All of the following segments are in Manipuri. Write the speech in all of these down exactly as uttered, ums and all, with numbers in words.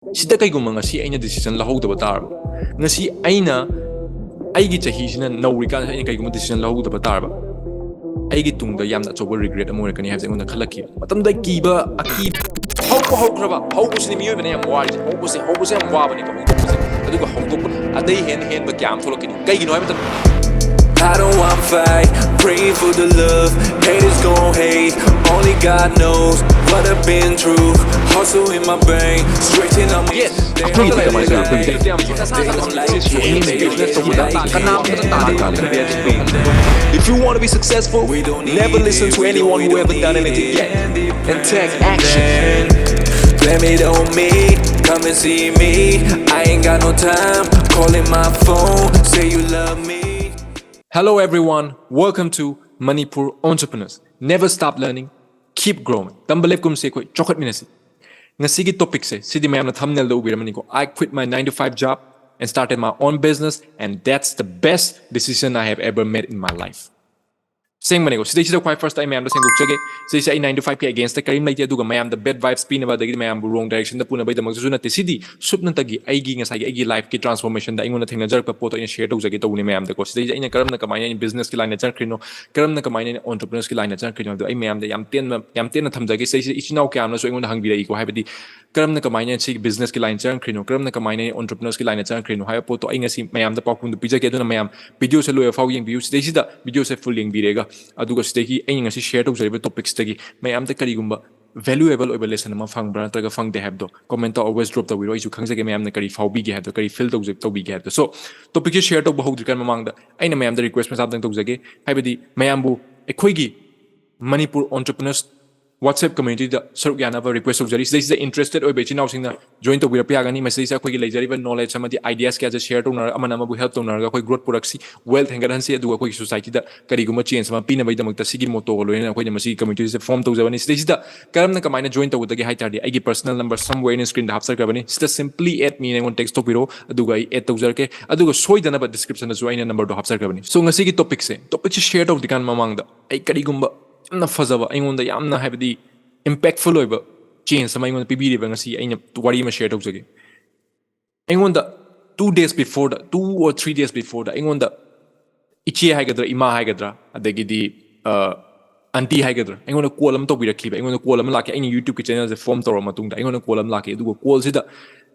ꯁꯤꯗ ꯀꯩꯒꯨꯝꯕ ꯉꯁꯤ ꯑꯩꯅ decision ꯂꯧꯍꯧꯗꯕ ꯇꯥꯔꯕ, ꯉꯁꯤ ꯑꯩꯅ ꯑꯩꯒꯤ ꯆꯍꯤꯁꯤꯅ ꯅꯧꯔꯤꯀꯥꯟꯗ ꯑꯩꯅ ꯀꯩꯒꯨꯝꯕ decision ꯂꯧꯍꯧꯗꯕ ꯇꯥꯔꯕ, ꯑꯩꯒꯤ ꯇꯨꯡꯗ ꯌꯥꯝꯅ ꯑꯆꯧꯕ regret ꯑꯃ ꯑꯣꯏꯔꯛꯀꯅꯤ ꯍꯥꯏꯕꯁꯦ ꯑꯩꯉꯣꯟꯗ ꯈꯜꯂꯛꯈꯤ꯫ ꯃꯇꯝꯗ ꯀꯤꯕ, ꯑꯀꯤꯕ, ꯍꯧꯕ ꯍꯧꯈ꯭ꯔꯕ, ꯍꯧꯕꯁꯤꯅꯤ ꯃꯤꯑꯣꯏꯕꯅ ꯌꯥꯝ ꯋꯥꯔꯤꯁꯦ꯫ ꯍꯧꯕꯁꯦ, ꯍꯧꯕꯁꯦ ꯌꯥꯝ ꯋꯥꯕꯅꯤꯀꯣ, ꯍꯧꯕꯁꯦ꯫ ꯑꯗꯨꯒ ꯍꯧꯗꯣꯛꯄ ꯑꯇꯩ ꯍꯦꯟꯅ ꯍꯦꯟꯕ ꯀꯌꯥ ꯑꯃ ꯊꯣꯛꯂꯛꯀꯅꯤ꯫ ꯀꯩꯒꯤꯅꯣ ꯍꯥꯏꯕ ꯃꯇꯝꯗ I don't want fight, praying for the love. Haters gon' hate, only God knows what I've been through. Hustle in my brain, stretching on my ꯑꯩꯈꯣꯏꯒꯤꯗꯤ ꯀꯃꯥꯏꯅ ꯇꯧꯔꯛꯇꯣꯏꯅꯣ? If you want to be successful, never listen to anyone who ever done anything yet, and take action. Blame it on me, come and see me. I ain't got no time, calling my phone, say you love me. Hello everyone, welcome to Manipur Entrepreneurs. Never stop learning, keep growing. ꯇꯝꯕ ꯂꯦꯞꯀꯨꯝꯁꯦ, ꯑꯩꯈꯣꯏ ꯆꯥꯎꯈꯠꯃꯤꯟꯅꯁꯤ꯫ ꯉꯁꯤꯒꯤ topicꯁꯦ ꯁꯤꯗꯤ ꯃꯌꯥꯝꯅ thumbnailꯗ ꯎꯕꯤꯔꯝꯃꯅꯤꯀꯣ꯫ I quit my nine to five job and started my own business, and that's the best decision I have ever made in my life. ꯁꯦꯡꯕꯅꯦꯀꯣ꯫ ꯁꯤꯗꯩꯁꯤꯗ ꯈ꯭ꯋꯥꯏ first ꯑꯩ ꯃꯌꯥꯝꯗ ꯁꯦꯡꯗꯣꯛꯆꯒꯦ꯫ ꯁꯤꯗꯩꯁꯤ ꯑꯩ nine to fiveꯀꯤ againstꯇ ꯀꯔꯤꯝ ꯂꯩꯇꯦ, ꯑꯗꯨꯒ ꯃꯌꯥꯝꯗ bad vibes ꯄꯤꯅꯕ ꯑꯗꯒꯤꯗꯤ ꯃꯌꯥꯝꯕꯨ wrong directionꯗ ꯄꯨꯅꯕꯒꯤꯗꯃꯛꯇꯁꯨ ꯅꯠꯇꯦ꯫ ꯁꯤꯗꯤ ꯁꯨꯞꯅꯇꯒꯤ ꯑꯩꯒꯤ ꯉꯁꯥꯏꯒꯤ ꯑꯩꯒꯤ lifeꯀꯤ transformationꯗ ꯑꯩꯉꯣꯟꯗ ꯊꯦꯡꯅꯖꯔꯛꯄ ꯄꯣꯠꯇꯣ ꯑꯩꯅ share ꯇꯧꯖꯒꯦ ꯇꯧꯕꯅꯦ ꯃꯌꯥꯝꯗꯀꯣ꯫ ꯁꯤꯗꯩꯁꯤꯗ ꯑꯩꯅ ꯀꯔꯝꯅ ꯀꯃꯥꯏꯅ ꯑꯩꯅ businessꯀꯤ lineꯗ ꯆꯪꯈ꯭ꯔꯤꯅꯣ, ꯀꯔꯝꯅ ꯀꯃꯥꯏꯅ ꯑꯩꯅ entrepreneurꯁꯀꯤ lineꯗ ꯆꯪꯈ꯭ꯔꯤꯅꯣ ꯍꯥꯏꯕꯗꯣ ꯑꯩ ꯃꯌꯥꯝꯗ ꯌꯥꯝ ꯇꯦꯟꯅ ꯌꯥꯝ ꯇꯦꯟꯅ ꯊꯝꯖꯒꯦ꯫ ꯁꯤꯗꯩꯁꯤꯗ ꯏꯆꯤꯟ ꯏꯅꯥꯎ ꯀꯌꯥ ꯑꯃꯅꯁꯨ ꯑꯩꯉꯣꯟꯗ ꯍꯪꯕꯤꯔꯛꯏꯀꯣ, ꯍꯥꯏꯕꯗꯤ ꯀꯔꯝꯅ ꯀꯃꯥꯏꯅ ꯁꯤꯒꯤ businessꯀꯤ line ꯆꯪꯈ꯭ꯔꯤꯅꯣ, ꯀꯔꯝꯅ ꯀꯃꯥꯏꯅ entrepreneurꯁꯀꯤ lineꯗ ꯆꯪꯈ꯭ꯔꯤꯅꯣ ꯍꯥꯏꯕ ꯄꯣꯠꯇꯣ ꯑꯩ ꯉꯁꯤ ꯃꯌꯥꯝꯗ ꯄꯥꯎꯈꯨꯝꯗꯨ ꯄꯤꯖꯒꯦ꯫ ꯑꯗꯨꯅ ꯃꯌꯥꯝ videoꯁꯦ ꯂꯣꯏꯕ ꯐꯥꯎ ꯌꯦꯡꯕꯤꯌꯨ꯫ ꯁꯤꯗꯩꯁꯤꯗ videoꯁꯦ full ꯌꯦꯡꯕꯤꯔꯦꯒ, ꯑꯗꯨꯒ ꯁꯤꯗꯒꯤ ꯑꯩꯅ ꯉꯁꯤ share ꯇꯧꯖꯔꯤꯕ topicꯁꯇꯒꯤ ꯃꯌꯥꯝꯗ ꯀꯔꯤꯒꯨꯝꯕ valuable ꯑꯣꯏꯕ lesson ꯑꯃ ꯐꯪꯕ꯭ꯔꯥ ꯅꯠꯇ꯭ꯔꯒ ꯐꯪꯗꯦ ꯍꯥꯏꯕꯗꯣ commentꯇ always drop ꯇꯧꯕꯤꯔꯣ꯫ ꯑꯩꯁꯨ ꯈꯪꯖꯒꯦ ꯃꯌꯥꯝꯅ ꯀꯔꯤ ꯐꯥꯎꯕꯤꯒꯦ ꯍꯥꯏꯕꯗꯣ, ꯀꯔꯤ feel ꯇꯧꯖ ꯇꯧꯕꯤꯒꯦ ꯍꯥꯏꯕꯗꯣ꯫ So topicꯁꯦ share ꯇꯧꯕ ꯍꯧꯗ꯭ꯔꯤꯀꯥꯟ ꯃꯃꯥꯡꯗ ꯑꯩꯅ ꯃꯌꯥꯝꯗ request ꯃꯆꯥ ꯑꯃꯇꯪ ꯇꯧꯖꯒꯦ, ꯍꯥꯏꯕꯗꯤ ꯃꯌꯥꯝꯕꯨ ꯑꯩꯈꯣꯏꯒꯤ Manipur Entrepreneurs WhatsApp communityꯗ ꯁꯔꯨꯛ ꯌꯥꯅꯕ request ꯇꯧꯖꯔꯤ꯫ ꯁꯤꯗꯩꯁꯤꯗ interested ꯑꯣꯏꯕ ꯏꯆꯤꯟ ꯏꯅꯥꯎꯁꯤꯡꯅ join ꯇꯧꯕꯤꯔꯛꯄ ꯌꯥꯒꯅꯤ꯫ ꯃꯁꯤꯗꯩꯁꯤꯗ ꯑꯩꯈꯣꯏꯒꯤ ꯂꯩꯖꯔꯤꯕ knowledge ꯑꯃꯗꯤ ideas ꯀꯌꯥꯁꯦ share ꯇꯧꯅꯔꯒ ꯑꯃꯅ ꯑꯃꯕꯨ help ꯇꯧꯅꯔꯒ ꯑꯩꯈꯣꯏ growth ꯄꯨꯔꯛꯁꯤ, wealth ꯍꯦꯟꯒꯠꯍꯟꯁꯤ, ꯑꯗꯨꯒ ꯑꯩꯈꯣꯏꯒꯤ societyꯗ ꯀꯔꯤꯒꯨꯝꯕ change ꯑꯃ ꯄꯤꯅꯕꯒꯤꯗꯃꯛꯇ ꯁꯤꯒꯤ mottoꯒ ꯂꯣꯏꯅꯅ ꯑꯩꯈꯣꯏꯅ ꯃꯁꯤꯒꯤ communityꯁꯦ form ꯇꯧꯖꯕꯅꯤ꯫ ꯁꯤꯗꯩꯁꯤꯗ ꯀꯔꯝꯅ ꯀꯃꯥꯏꯅ join ꯇꯧꯒꯗꯒꯦ ꯍꯥꯏ ꯇꯥꯔꯗꯤ ꯑꯩꯒꯤ personal number somewhere in screenꯗ ꯍꯥꯞꯆꯈ꯭ꯔꯕꯅꯤ꯫ ꯁꯤꯗ simply add meꯅ ꯑꯩꯉꯣꯟꯗ text ꯇꯧꯕꯤꯔꯛꯑꯣ, ꯑꯗꯨꯒ ꯑꯩ add ꯇꯧꯖꯔꯛꯀꯦ꯫ ꯑꯗꯨꯒ ꯁꯣꯏꯗꯅꯕ descriptionꯗꯁꯨ ꯑꯩꯅ numberꯗꯣ ꯍꯥꯞꯆꯈ꯭ꯔꯕꯅꯤ꯫ So ꯉꯁꯤꯒꯤ topicꯁꯦ, topicꯁꯦ share ꯇꯧꯗ꯭ꯔꯤꯀꯥꯟ ꯃꯃꯥꯡꯗ ꯑꯩ ꯀꯔꯤꯒꯨꯝꯕ ꯌꯥꯝꯅ ꯐꯖꯕ, ꯑꯩꯉꯣꯟꯗ ꯌꯥꯝꯅ ꯍꯥꯏꯕꯗꯤ impactful ꯑꯣꯏꯕ ꯆꯦꯟꯖ ꯑꯃ ꯑꯩꯉꯣꯟꯗ ꯄꯤꯕꯤꯔꯤꯕ ꯉꯁꯤ ꯑꯩꯅ ꯋꯥꯔꯤ ꯑꯃ ꯁꯦꯌꯔ ꯇꯧꯖꯒꯦ꯫ ꯑꯩꯉꯣꯟꯗ two days before the, two or three days before ꯗ ꯑꯩꯉꯣꯟꯗ ꯏꯆꯦ ꯍꯥꯏꯒꯗ꯭ꯔꯥ, ꯏꯃꯥ ꯍꯥꯏꯒꯗ꯭ꯔꯥ, ꯑꯗꯒꯤꯗꯤ ꯑꯟꯇꯤ ꯍꯥꯏꯒꯗ꯭ꯔꯥ, ꯑꯩꯉꯣꯟꯗ ꯀꯣꯜ ꯑꯃ ꯇꯧꯕꯤꯔꯛꯈꯤꯕ꯫ ꯑꯩꯉꯣꯟꯗ ꯀꯣꯜ ꯑꯃ ꯂꯥꯛꯈꯤ, ꯑꯩꯅ ꯌꯨꯇ꯭ꯌꯨꯕꯀꯤ ꯆꯦꯅꯦꯜꯁꯦ ꯐꯣꯔꯝ ꯇꯧꯔꯕ ꯃꯇꯨꯡꯗ ꯑꯩꯉꯣꯟꯗ ꯀꯣꯜ ꯑꯃ ꯂꯥꯛꯈꯤ꯫ ꯑꯗꯨꯒ ꯀꯣꯜꯁꯤꯗ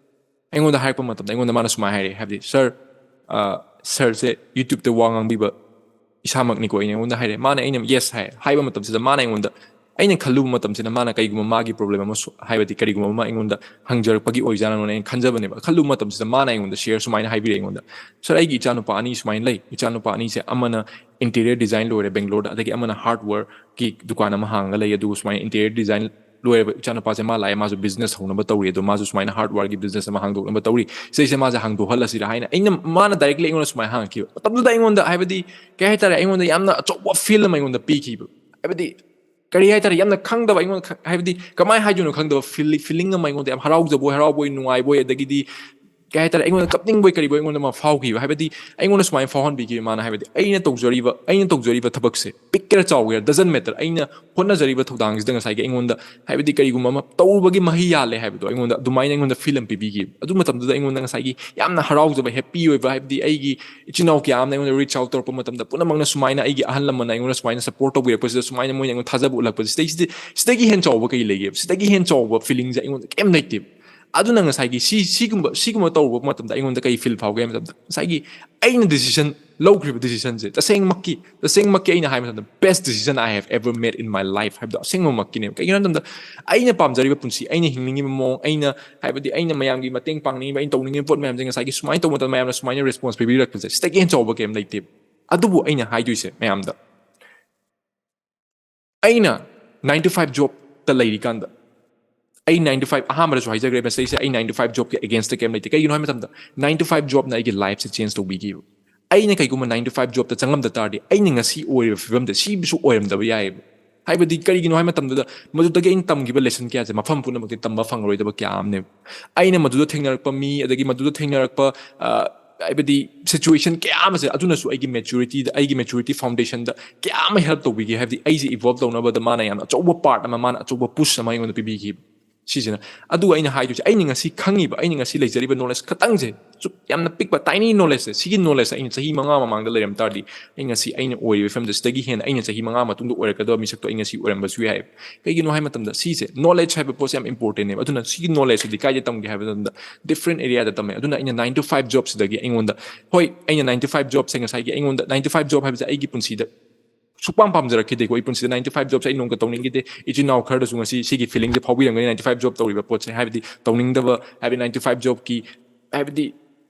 ꯑꯩꯉꯣꯟꯗ ꯍꯥꯏꯔꯛꯄ ꯃꯇꯝꯗ ꯑꯩꯉꯣꯟꯗ ꯃꯥꯅ ꯁꯨꯃꯥꯏꯅ ꯍꯥꯏꯔꯛꯑꯦ, ꯍꯥꯏꯕꯗꯤ, "ꯁꯥꯔ, ꯁꯥꯔꯁꯦ ꯌꯨꯇ꯭ꯌꯨꯕꯇ ꯋꯥ ꯉꯥꯡꯕꯤꯕ ꯏꯁꯥꯃꯛꯅꯤꯀꯣ?" ꯑꯩꯅ ꯑꯩꯉꯣꯟꯗ ꯍꯥꯏꯔꯦ꯫ ꯃꯥꯅ, ꯑꯩꯅ ꯌꯦꯁ ꯍꯥꯏ꯫ ꯍꯥꯏꯕ ꯃꯇꯝꯁꯤꯗ ꯃꯥꯅ ꯑꯩꯉꯣꯟꯗ, ꯑꯩꯅ ꯈꯜꯂꯨꯕ ꯃꯇꯝꯁꯤꯗ ꯃꯥꯅ ꯀꯩꯒꯨꯝꯕ ꯃꯥꯒꯤ ꯄ꯭ꯔꯣꯕ꯭ꯂꯦꯝ ꯑꯃ ꯁꯣ-, ꯍꯥꯏꯕꯗꯤ ꯀꯔꯤꯒꯨꯝꯕ ꯑꯃ ꯑꯩꯉꯣꯟꯗ ꯍꯪꯖꯔꯛꯄꯒꯤ ꯑꯣꯏꯖꯥꯠꯅꯣꯅ ꯑꯩꯅ ꯈꯟꯖꯕꯅꯦꯕ꯫ ꯈꯜꯂꯨꯕ ꯃꯇꯝꯁꯤꯗ ꯃꯥꯅ ꯑꯩꯉꯣꯟꯗ ꯁꯦꯌꯔ ꯁꯨꯃꯥꯏꯅ ꯍꯥꯏꯕꯤꯔꯛꯑꯦ ꯑꯩꯉꯣꯟꯗ, "ꯁꯥꯔ, ꯑꯩꯒꯤ ꯏꯆꯥꯅꯨꯄꯥ ꯑꯅꯤ ꯁꯨꯃꯥꯏꯅ ꯂꯩ꯫ ꯏꯆꯥꯅꯨꯄꯥ ꯑꯅꯤꯁꯦ ꯑꯃꯅ ꯏꯟꯇꯤꯔꯤꯌꯔ ꯗꯤꯖꯥꯏꯟ ꯂꯣꯏꯔꯦ ꯕꯦꯡꯒ꯭ꯂꯣꯔꯗ, ꯑꯗꯒꯤ ꯑꯃꯅ ꯍꯥꯔꯗꯋꯦꯌꯔꯒꯤ ꯗꯨꯀꯥꯟ ꯑꯃ ꯍꯥꯡꯉꯒ ꯂꯩ, ꯑꯗꯨꯒ ꯁꯨꯃꯥꯏꯅ ꯏꯟꯇꯤꯔꯤꯌꯔ ꯗꯤꯖꯥꯏꯟ ꯂꯣꯏꯔꯕ ꯏꯆꯥꯅꯨꯄꯥꯁꯦ ꯃꯥ ꯂꯥꯛꯑꯦ, ꯃꯥꯁꯨ ꯕꯤꯖꯤꯅꯦꯁ ꯍꯧꯅꯕ ꯇꯧꯔꯤ, ꯑꯗꯣ ꯃꯥꯁꯨ ꯁꯨꯃꯥꯏꯅ ꯍꯥꯔꯗꯋꯦꯌꯔꯒꯤ ꯕꯤꯖꯤꯅꯦꯁ ꯑꯃ ꯍꯥꯡꯗꯣꯛꯅꯕ ꯇꯧꯔꯤ꯫ ꯁꯤꯗꯩꯁꯤꯗ ꯃꯥꯁꯦ ꯍꯥꯡꯗꯣꯛꯍꯜꯂꯁꯤꯔꯥ?" ꯍꯥꯏꯅ ꯑꯩꯅ, ꯃꯥꯅ ꯗꯥꯏꯔꯦꯛꯂꯤ ꯑꯩꯉꯣꯟꯗ ꯁꯨꯃꯥꯏꯅ ꯍꯪꯉꯛꯈꯤꯕ ꯃꯇꯝꯗꯨꯗ ꯑꯩꯉꯣꯟꯗ, ꯍꯥꯏꯕꯗꯤ, ꯀꯩ ꯍꯥꯏꯇꯥꯔꯦ, ꯑꯩꯉꯣꯟꯗ ꯌꯥꯝꯅ ꯑꯆꯧꯕ ꯐꯤꯜ ꯑꯃ ꯑꯩꯉꯣꯟꯗ ꯄꯤꯈꯤꯕ꯫ ꯍꯥꯏꯕꯗꯤ, ꯀꯔꯤ ꯍꯥꯏꯇꯥꯔꯦ, ꯌꯥꯝꯅ ꯈꯪꯗꯕ, ꯑꯩꯉꯣꯟꯗ ꯈ-, ꯍꯥꯏꯕꯗꯤ, ꯀꯃꯥꯏꯅ ꯍꯥꯏꯗꯣꯏꯅꯣ ꯈꯪꯗꯕ ꯐꯤꯂꯤ-, ꯐꯤꯂꯤꯡ ꯑꯃ ꯑꯩꯉꯣꯟꯗ ꯌꯥꯝ ꯍꯔꯥꯎꯖꯕꯣꯏ, ꯍꯔꯥꯎꯕꯣꯏ, ꯅꯨꯡꯉꯥꯏꯕꯣꯏ, ꯑꯗꯒꯤꯗꯤ, ꯀꯩ ꯍꯥꯏꯇꯥꯔꯦ, ꯑꯩꯉꯣꯟꯗ ꯀꯞꯅꯤꯡꯕꯣꯏ ꯀꯔꯤꯕꯣꯏ ꯑꯩꯉꯣꯟꯗ ꯑꯃ ꯐꯥꯎꯈꯤꯕ꯫ ꯍꯥꯏꯕꯗꯤ, ꯑꯩꯉꯣꯟꯗ ꯁꯨꯃꯥꯏꯅ ꯐꯥꯎꯍꯟꯕꯤꯈꯤꯕ ꯃꯥꯅ, ꯍꯥꯏꯕꯗꯤ, ꯑꯩꯅ ꯇꯧꯖꯔꯤꯕ, ꯑꯩꯅ ꯇꯧꯖꯔꯤꯕ ꯊꯕꯛꯁꯦ ꯄꯤꯛꯀꯦꯔꯥ ꯆꯥꯎꯒꯦꯔꯥ, doesn't matter, ꯑꯩꯅ ꯍꯣꯠꯅꯖꯔꯤꯕ ꯊꯧꯗꯥꯡꯁꯤꯗ ꯉꯁꯥꯏꯒꯤ ꯑꯩꯉꯣꯟꯗ, ꯍꯥꯏꯕꯗꯤ, ꯀꯔꯤꯒꯨꯝꯕ ꯑꯃ ꯇꯧꯔꯨꯕꯒꯤ ꯃꯍꯩ ꯌꯥꯜꯂꯦ ꯍꯥꯏꯕꯗꯣ ꯑꯩꯉꯣꯟꯗ ꯑꯗꯨꯃꯥꯏꯅ ꯑꯩꯉꯣꯟꯗ ꯐꯤꯜ ꯑꯃ ꯄꯤꯕꯤꯈꯤꯕ꯫ ꯑꯗꯨ ꯃꯇꯝꯗꯨꯗ ꯑꯩꯉꯣꯟꯗ ꯉꯁꯥꯏꯒꯤ ꯌꯥꯝꯅ ꯍꯔꯥꯎꯖꯕ, ꯍꯦꯄꯤ ꯑꯣꯏꯕ, ꯍꯥꯏꯕꯗꯤ, ꯑꯩꯒꯤ ꯏꯆꯤꯟ ꯏꯅꯥꯎ ꯀꯌꯥ ꯑꯃꯅ ꯑꯩꯉꯣꯟꯗ ꯔꯤꯆ ꯑꯥꯎꯠ ꯇꯧꯔꯛꯄ ꯃꯇꯝꯗ, ꯄꯨꯝꯅꯃꯛꯅ ꯁꯨꯃꯥꯏꯅ ꯑꯩꯒꯤ ꯑꯍꯜ ꯂꯃꯟꯅ ꯑꯩꯉꯣꯟꯗ ꯁꯨꯃꯥꯏꯅ ꯁꯄꯣꯔꯠ ꯇꯧꯕꯤꯔꯛꯄꯁꯤꯗ, ꯁꯨꯃꯥꯏꯅ ꯃꯣꯏꯅ ꯑꯩꯉꯣꯟꯗ ꯊꯥꯖꯕ ꯎꯠꯂꯛꯄꯁꯤ, ꯁꯤꯗꯩꯁꯤꯗꯤ, ꯁꯤꯗꯒꯤ ꯍꯦꯟꯅ ꯆꯥꯎꯕ ꯀꯩ ꯂꯩꯒꯦꯕ? ꯁꯤꯗꯒꯤ ꯍꯦꯟꯅ ꯆꯥꯎꯕ ꯐꯤꯂꯤꯡꯁꯦ ꯑꯩꯉꯣꯟꯗ ꯀꯩꯝ ꯂꯩꯇꯦꯕ꯫ ꯑꯗꯨꯅ ꯉꯁꯥꯏꯒꯤ ꯁꯤ, ꯁꯤꯒꯨꯝꯕ, ꯁꯤꯒꯨꯝꯕ ꯇꯧꯔꯨꯕ ꯃꯇꯝꯗ ꯑꯩꯉꯣꯟꯗ ꯀꯩ ꯐꯤꯜ ꯐꯥꯎꯒꯦ ꯍꯥꯏꯕ ꯃꯇꯝꯗ, ꯉꯁꯥꯏꯒꯤ ꯑꯩꯅ ꯗꯤꯁꯤꯖꯟ ꯂꯧꯈ꯭ꯔꯤꯕ ꯗꯤꯁꯤꯖꯟꯁꯦ, ꯇꯁꯦꯡꯃꯛꯀꯤ, ꯇꯁꯦꯡꯃꯛꯀꯤ ꯑꯩꯅ ꯍꯥꯏꯕ ꯃꯇꯝꯗ, best decision I have ever made in my life ꯍꯥꯏꯕꯗꯣ ꯑꯁꯦꯡꯕꯃꯛꯀꯤꯅꯦꯕ꯫ ꯀꯩꯒꯤꯅꯣ ꯍꯥꯏꯕ ꯃꯇꯝꯗ, ꯑꯩꯅ ꯄꯥꯝꯖꯔꯤꯕ ꯄꯨꯟꯁꯤ, ꯑꯩꯅ ꯍꯤꯡꯅꯤꯡꯉꯤꯕ ꯃꯑꯣꯡ, ꯑꯩꯅ, ꯍꯥꯏꯕꯗꯤ, ꯑꯩꯅ ꯃꯌꯥꯝꯒꯤ ꯃꯇꯦꯡ ꯄꯥꯡꯅꯤꯡꯉꯤꯕ, ꯑꯩꯅ ꯇꯧꯅꯤꯡꯉꯤꯕ ꯄꯣꯠ ꯃꯌꯥꯝꯁꯦ ꯉꯁꯥꯏꯒꯤ ꯁꯨꯃꯥꯏꯅ ꯇꯧꯕ ꯃꯇꯝꯗ ꯃꯌꯥꯝꯅ ꯁꯨꯃꯥꯏꯅ ꯔꯦꯁꯄꯣꯟꯁ ꯄꯤꯕꯤꯔꯛꯄꯁꯦ, ꯁꯤꯗꯒꯤ ꯍꯦꯟꯅ ꯆꯥꯎꯕ ꯀꯩꯝ ꯂꯩꯇꯦꯕ꯫ ꯑꯗꯨꯕꯨ ꯑꯩꯅ ꯍꯥꯏꯗꯣꯏꯁꯦ ꯃꯌꯥꯝꯗ, ꯑꯩꯅ nine to five ꯖꯣꯕꯇ ꯂꯩꯔꯤꯀꯥꯟꯗ, ꯑꯩ nine to five, ꯑꯍꯥꯟꯕꯗꯁꯨ ꯍꯥꯏꯖꯈ꯭ꯔꯦ, ꯃꯁꯤꯗꯩꯁꯤꯗ ꯑꯩ nine to five ꯖꯣꯕꯀꯤ ꯑꯦꯒꯦꯟꯁꯇ ꯀꯩꯝ ꯂꯩꯇꯦ꯫ ꯀꯩꯒꯤꯅꯣ ꯍꯥꯏꯕ ꯃꯇꯝꯗ, nine to five ꯖꯣꯕꯅ ꯑꯩꯒꯤ ꯂꯥꯏꯐꯁꯦ ꯆꯦꯟꯖ ꯇꯧꯕꯤꯈꯤꯕ꯫ ꯑꯩꯅ ꯀꯩꯒꯨꯝꯕ nine to five ꯖꯣꯕꯇ ꯆꯪꯉꯝꯗ ꯇꯥꯔꯗꯤ, ꯑꯩꯅ ꯉꯁꯤ ꯑꯣꯏꯔꯤꯕ ꯐꯤꯕꯝꯗ ꯁꯤꯁꯨ ꯑꯣꯏꯔꯝꯗꯕ ꯌꯥꯏꯑꯕ꯫ ꯍꯥꯏꯕꯗꯤ, ꯀꯔꯤꯒꯤꯅꯣ ꯍꯥꯏꯕ ꯃꯇꯝꯗꯨꯗ, ꯃꯗꯨꯗꯒꯤ ꯑꯩꯅ ꯇꯝꯈꯤꯕ ꯂꯦꯁꯟ ꯀꯌꯥꯁꯦ ꯃꯐꯝ ꯄꯨꯝꯅꯃꯛꯇ ꯇꯝꯕ ꯐꯪꯉꯔꯣꯏꯗꯕ ꯀꯌꯥ ꯑꯃꯅꯦꯕ꯫ ꯑꯩꯅ ꯃꯗꯨꯗ ꯊꯦꯡꯅꯔꯛꯄ ꯃꯤ, ꯑꯗꯒꯤ ꯃꯗꯨꯗ ꯊꯦꯡꯅꯔꯛꯄ, ꯑ, ꯍꯥꯏꯕꯗꯤ, ꯁꯤꯆꯨꯋꯦꯁꯟ ꯀꯌꯥ ꯑꯃꯁꯦ, ꯑꯗꯨꯅꯁꯨ ꯑꯩꯒꯤ ꯃꯦꯆꯨꯔꯤꯇꯤꯗ, ꯑꯩꯒꯤ ꯃꯦꯆꯨꯔꯤꯇꯤ ꯐꯥꯎꯟꯗꯦꯁꯟꯗ ꯀꯌꯥ ꯑꯃ ꯍꯦꯜꯞ ꯇꯧꯕꯤꯈꯤ꯫ ꯍꯥꯏꯕꯗꯤ, ꯑꯩꯁꯦ ꯏꯚꯣꯜꯕ ꯇꯧꯅꯕꯗ ꯃꯥꯅ ꯌꯥꯝꯅ ꯑꯆꯧꯕ ꯄꯥꯔꯠ ꯑꯃ, ꯃꯥꯅ ꯑꯆꯧꯕ ꯄꯨꯁ ꯑꯃ ꯑꯩꯉꯣꯟꯗ ꯄꯤꯕꯤꯈꯤꯕ꯫ ꯁꯤꯁꯤꯅ꯫ ꯑꯗꯨꯒ ꯑꯩꯅ ꯍꯥꯏꯗꯣꯏꯁꯦ, ꯑꯩꯅ ꯉꯁꯤ ꯈꯪꯉꯤꯕ, ꯑꯩꯅ ꯉꯁꯤ ꯂꯩꯖꯔꯤꯕ ꯅꯣꯂꯦꯖ ꯈꯇꯪꯁꯦ, ꯁꯨꯛ ꯌꯥꯝꯅ ꯄꯤꯛꯄ ꯇꯥꯏꯅꯤ ꯅꯣꯂꯦꯖꯁꯦ, ꯁꯤꯒꯤ ꯅꯣꯂꯦꯖꯁꯦ ꯑꯩꯅ ꯆꯍꯤ ꯃꯉꯥ ꯃꯃꯥꯡꯗ ꯂꯩꯔꯝ ꯇꯥꯔꯗꯤ, ꯑꯩ ꯉꯁꯤ ꯑꯩꯅ ꯑꯣꯏꯔꯤꯕ ꯐꯤꯕꯝꯗ ꯁꯤꯗꯒꯤ ꯍꯦꯟꯅ ꯑꯩꯅ ꯆꯍꯤ ꯃꯉꯥ ꯃꯇꯨꯡꯗ ꯑꯣꯏꯔꯛꯀꯗꯕ ꯃꯤꯁꯛꯇꯣ ꯑꯩ ꯉꯁꯤ ꯑꯣꯏꯔꯝꯕꯁꯨ ꯌꯥꯏ꯫ ꯀꯩꯒꯤꯅꯣ ꯍꯥꯏꯕ ꯃꯇꯝꯗ, ꯁꯤꯁꯦ, ꯅꯣꯂꯦꯖ ꯍꯥꯏꯕ ꯄꯣꯠꯁꯦ ꯌꯥꯝ ꯏꯝꯄꯣꯔꯇꯦꯟꯅꯦꯕ꯫ ꯑꯗꯨꯅ ꯁꯤꯒꯤ ꯅꯣꯂꯦꯖꯁꯤꯗꯤ ꯀꯥꯏꯗ ꯇꯝꯒꯦ ꯍꯥꯏꯕ ꯃꯇꯝꯗ, ꯗꯤꯐ꯭ꯔꯦꯟ ꯑꯦꯔꯤꯌꯥꯗ ꯇꯝꯃꯦ꯫ ꯑꯗꯨꯅ ꯑꯩꯅ ꯅꯥꯏꯟ ꯇꯨ ꯐꯥꯏꯚ ꯖꯣꯕꯁꯤꯗꯒꯤ ꯑꯩꯉꯣꯟꯗ, ꯍꯣꯏ, ꯑꯩꯅ ꯅꯥꯏꯟ ꯇꯨ ꯐꯥꯏꯚ ꯖꯣꯕꯁꯦ ꯉꯁꯥꯏꯒꯤ ꯑꯩꯉꯣꯟꯗ ꯅꯥꯏꯟ ꯇꯨ ꯐꯥꯏꯚ ꯖꯣꯕ ꯍꯥꯏꯕꯁꯦ ꯑꯩꯒꯤ ꯄꯨꯟꯁꯤꯗ ꯁꯨꯛꯄꯥꯝ ꯄꯥꯝꯖꯔꯛꯈꯤꯗꯦꯀꯣ꯫ ꯑꯩ ꯄꯨꯟꯁꯤꯗ ꯅꯥꯏꯟ ꯇꯨ ꯐꯥꯏꯚ ꯖꯣꯕꯁꯦ ꯑꯩ ꯅꯣꯡꯃꯇ ꯇꯧꯅꯤꯡꯈꯤꯗꯦ꯫ ꯏꯆꯤꯟ ꯏꯅꯥꯎ ꯈꯔꯗꯁꯨ ꯉꯁꯤ ꯁꯤꯒꯤ ꯐꯤꯂꯤꯡꯁꯦ ꯐꯥꯎꯕꯤꯔꯝꯒꯅꯤ, ꯅꯥꯏꯟ ꯇꯨ ꯐꯥꯏꯚ ꯖꯣꯕ ꯇꯧꯔꯤꯕ ꯄꯣꯠꯁꯦ, ꯍꯥꯏꯕꯗꯤ ꯇꯧꯅꯤꯡꯗꯕ, ꯍꯥꯏꯕꯗꯤ ꯅꯥꯏꯟ ꯇꯨ ꯐꯥꯏꯚ ꯖꯣꯕꯀꯤ, ꯍꯥꯏꯕꯗꯤ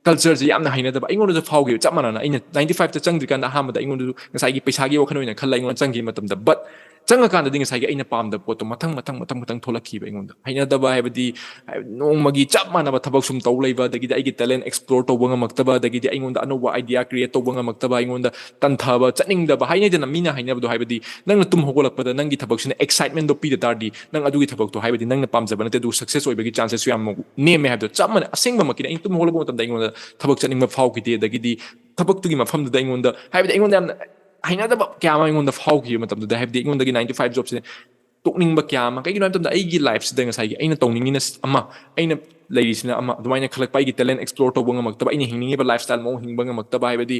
ꯀꯜꯆꯔꯁꯦ ꯌꯥꯝꯅ ꯍꯩꯅꯗꯕ ꯑꯩꯉꯣꯟꯗꯁꯨ ꯐꯥꯎꯈꯤꯕ꯫ ꯆꯞ ꯃꯥꯟꯅꯅ ꯑꯩꯅ ꯅꯥꯏꯟ ꯇꯨ ꯐꯥꯏꯚꯇ ꯆꯪꯗ꯭ꯔꯤꯀꯥꯟꯗ ꯑꯍꯥꯟꯕꯗ ꯑꯩꯉꯣꯟꯗꯁꯨ ꯉꯁꯥꯏꯒꯤ ꯄꯩꯁꯥꯒꯤ ꯋꯥꯈꯜ ꯑꯣꯏꯅ ꯈꯜꯂ ꯑꯩꯉꯣꯟꯗ ꯆꯪꯈꯤꯕ ꯃꯇꯝꯗ, ꯕꯠ ꯆꯪꯉꯀꯥꯟꯗꯗꯤ ꯉꯁꯥꯏꯒꯤ ꯑꯩꯅ ꯄꯥꯝꯗꯕ ꯄꯣꯠꯇꯣ ꯃꯊꯪ ꯃꯊꯪ ꯃꯊꯪ ꯃꯊꯪ ꯊꯣꯛꯂꯛꯈꯤꯕ ꯑꯩꯉꯣꯟꯗ꯫ ꯍꯩꯅꯗꯕ ꯍꯥꯏꯕꯗꯤ, ꯍꯥꯏꯕꯗꯤ ꯅꯣꯡꯃꯒꯤ ꯆꯞ ꯃꯥꯟꯅꯕ ꯊꯕꯛ ꯁꯨꯝ ꯇꯧ ꯂꯩꯕ, ꯑꯗꯒꯤꯗꯤ ꯑꯩꯒꯤ ꯇꯦꯂꯦꯟ ꯑꯦꯛꯁꯄ꯭ꯂꯣꯔ ꯇꯧꯕ ꯉꯝꯃꯛꯇꯕ, ꯑꯗꯒꯤꯗꯤ ꯑꯩꯉꯣꯟꯗ ꯑꯅꯧꯕ ꯑꯥꯏꯗꯤꯌꯥ ꯀ꯭ꯔꯤꯌꯦꯠ ꯇꯧꯕ ꯉꯝꯃꯛꯇꯕ, ꯑꯩꯉꯣꯟꯗ ꯇꯟꯊꯕ, ꯆꯠꯅꯤꯡꯗꯕ, ꯍꯥꯏꯅꯩꯗꯅ, ꯃꯤꯅ ꯍꯥꯏꯅꯕꯗꯣ, ꯍꯥꯏꯕꯗꯤ ꯅꯪꯅ ꯇꯨꯝ ꯍꯧꯒꯠꯂꯛꯄꯗ ꯅꯪꯒꯤ ꯊꯕꯛꯁꯤꯅ ꯑꯦꯛꯁꯥꯏꯠꯃꯦꯟꯗꯣ ꯄꯤꯗ ꯇꯥꯔꯗꯤ, ꯅꯪ ꯑꯗꯨꯒꯤ ꯊꯕꯛꯇꯣ, ꯍꯥꯏꯕꯗꯤ ꯅꯪꯅ ꯄꯥꯝꯖꯕ ꯅꯠꯇꯦ, ꯑꯗꯨ ꯁꯛꯁꯦꯁ ꯑꯣꯏꯕꯒꯤ ꯆꯥꯟꯁꯦꯁꯁꯨ ꯌꯥꯝ ꯅꯦꯝꯃꯦ ꯍꯥꯏꯕꯗꯣ ꯆꯞ ꯃꯥꯟꯅꯩ꯫ ꯑꯁꯦꯡꯕꯃꯛꯀꯤꯅꯤ, ꯑꯩꯅ ꯇꯨꯝ ꯍꯧꯒꯠꯂꯛꯄ ꯃꯇꯝꯗ ꯑꯩꯉꯣꯟꯗ ꯊꯕꯛ ꯆꯠꯅꯤꯡꯕ ꯐꯥꯎꯈꯤꯗꯦ, ꯑꯗꯒꯤꯗꯤ ꯊꯕꯛꯇꯨꯒꯤ ꯃꯐꯝꯗꯨꯗ ꯑꯩꯉꯣꯟꯗ, ꯍꯥꯏꯕꯗꯤ ꯑꯩꯉꯣꯟꯗ ꯌꯥꯝꯅ ꯍꯩꯅꯗꯕ ꯀꯌꯥ ꯑꯃ ꯑꯩꯉꯣꯟꯗ ꯐꯥꯎꯈꯤꯕ ꯃꯇꯝꯗꯨꯗ, ꯍꯥꯏꯕꯗꯤ ꯑꯩꯉꯣꯟꯗꯒꯤ ꯅꯥꯏꯟ ꯇꯨ ꯐꯥꯏꯚ ꯖꯣꯕꯁꯦ ꯇꯣꯛꯅꯤꯡꯕ ꯀꯌꯥ ꯑꯃ꯫ ꯀꯩꯒꯤꯅꯣ ꯍꯥꯏꯕ ꯃꯇꯝꯗ ꯑꯩꯒꯤ ꯂꯥꯏꯐꯁꯤꯗ ꯉꯁꯥꯏꯒꯤ ꯑꯩꯅ ꯇꯧꯅꯤꯡꯉꯤꯅ ꯑꯃ, ꯑꯩꯅ ꯂꯩꯔꯤꯁꯤꯅ ꯑꯃ, ꯑꯗꯨꯃꯥꯏꯅ ꯈꯜꯂꯛꯄ, ꯑꯩꯒꯤ ꯇꯦꯂꯦꯟ ꯑꯦꯛꯁꯄ꯭ꯂꯣꯔ ꯇꯧꯕ ꯉꯝꯃꯛꯇꯕ, ꯑꯩꯅ ꯍꯤꯡꯅꯤꯡꯉꯤꯕ ꯂꯥꯏꯐ ꯁ꯭ꯇꯥꯏꯜ ꯃꯑꯣꯡ ꯍꯤꯡꯕ ꯉꯝꯃꯛꯇꯕ, ꯍꯥꯏꯕꯗꯤ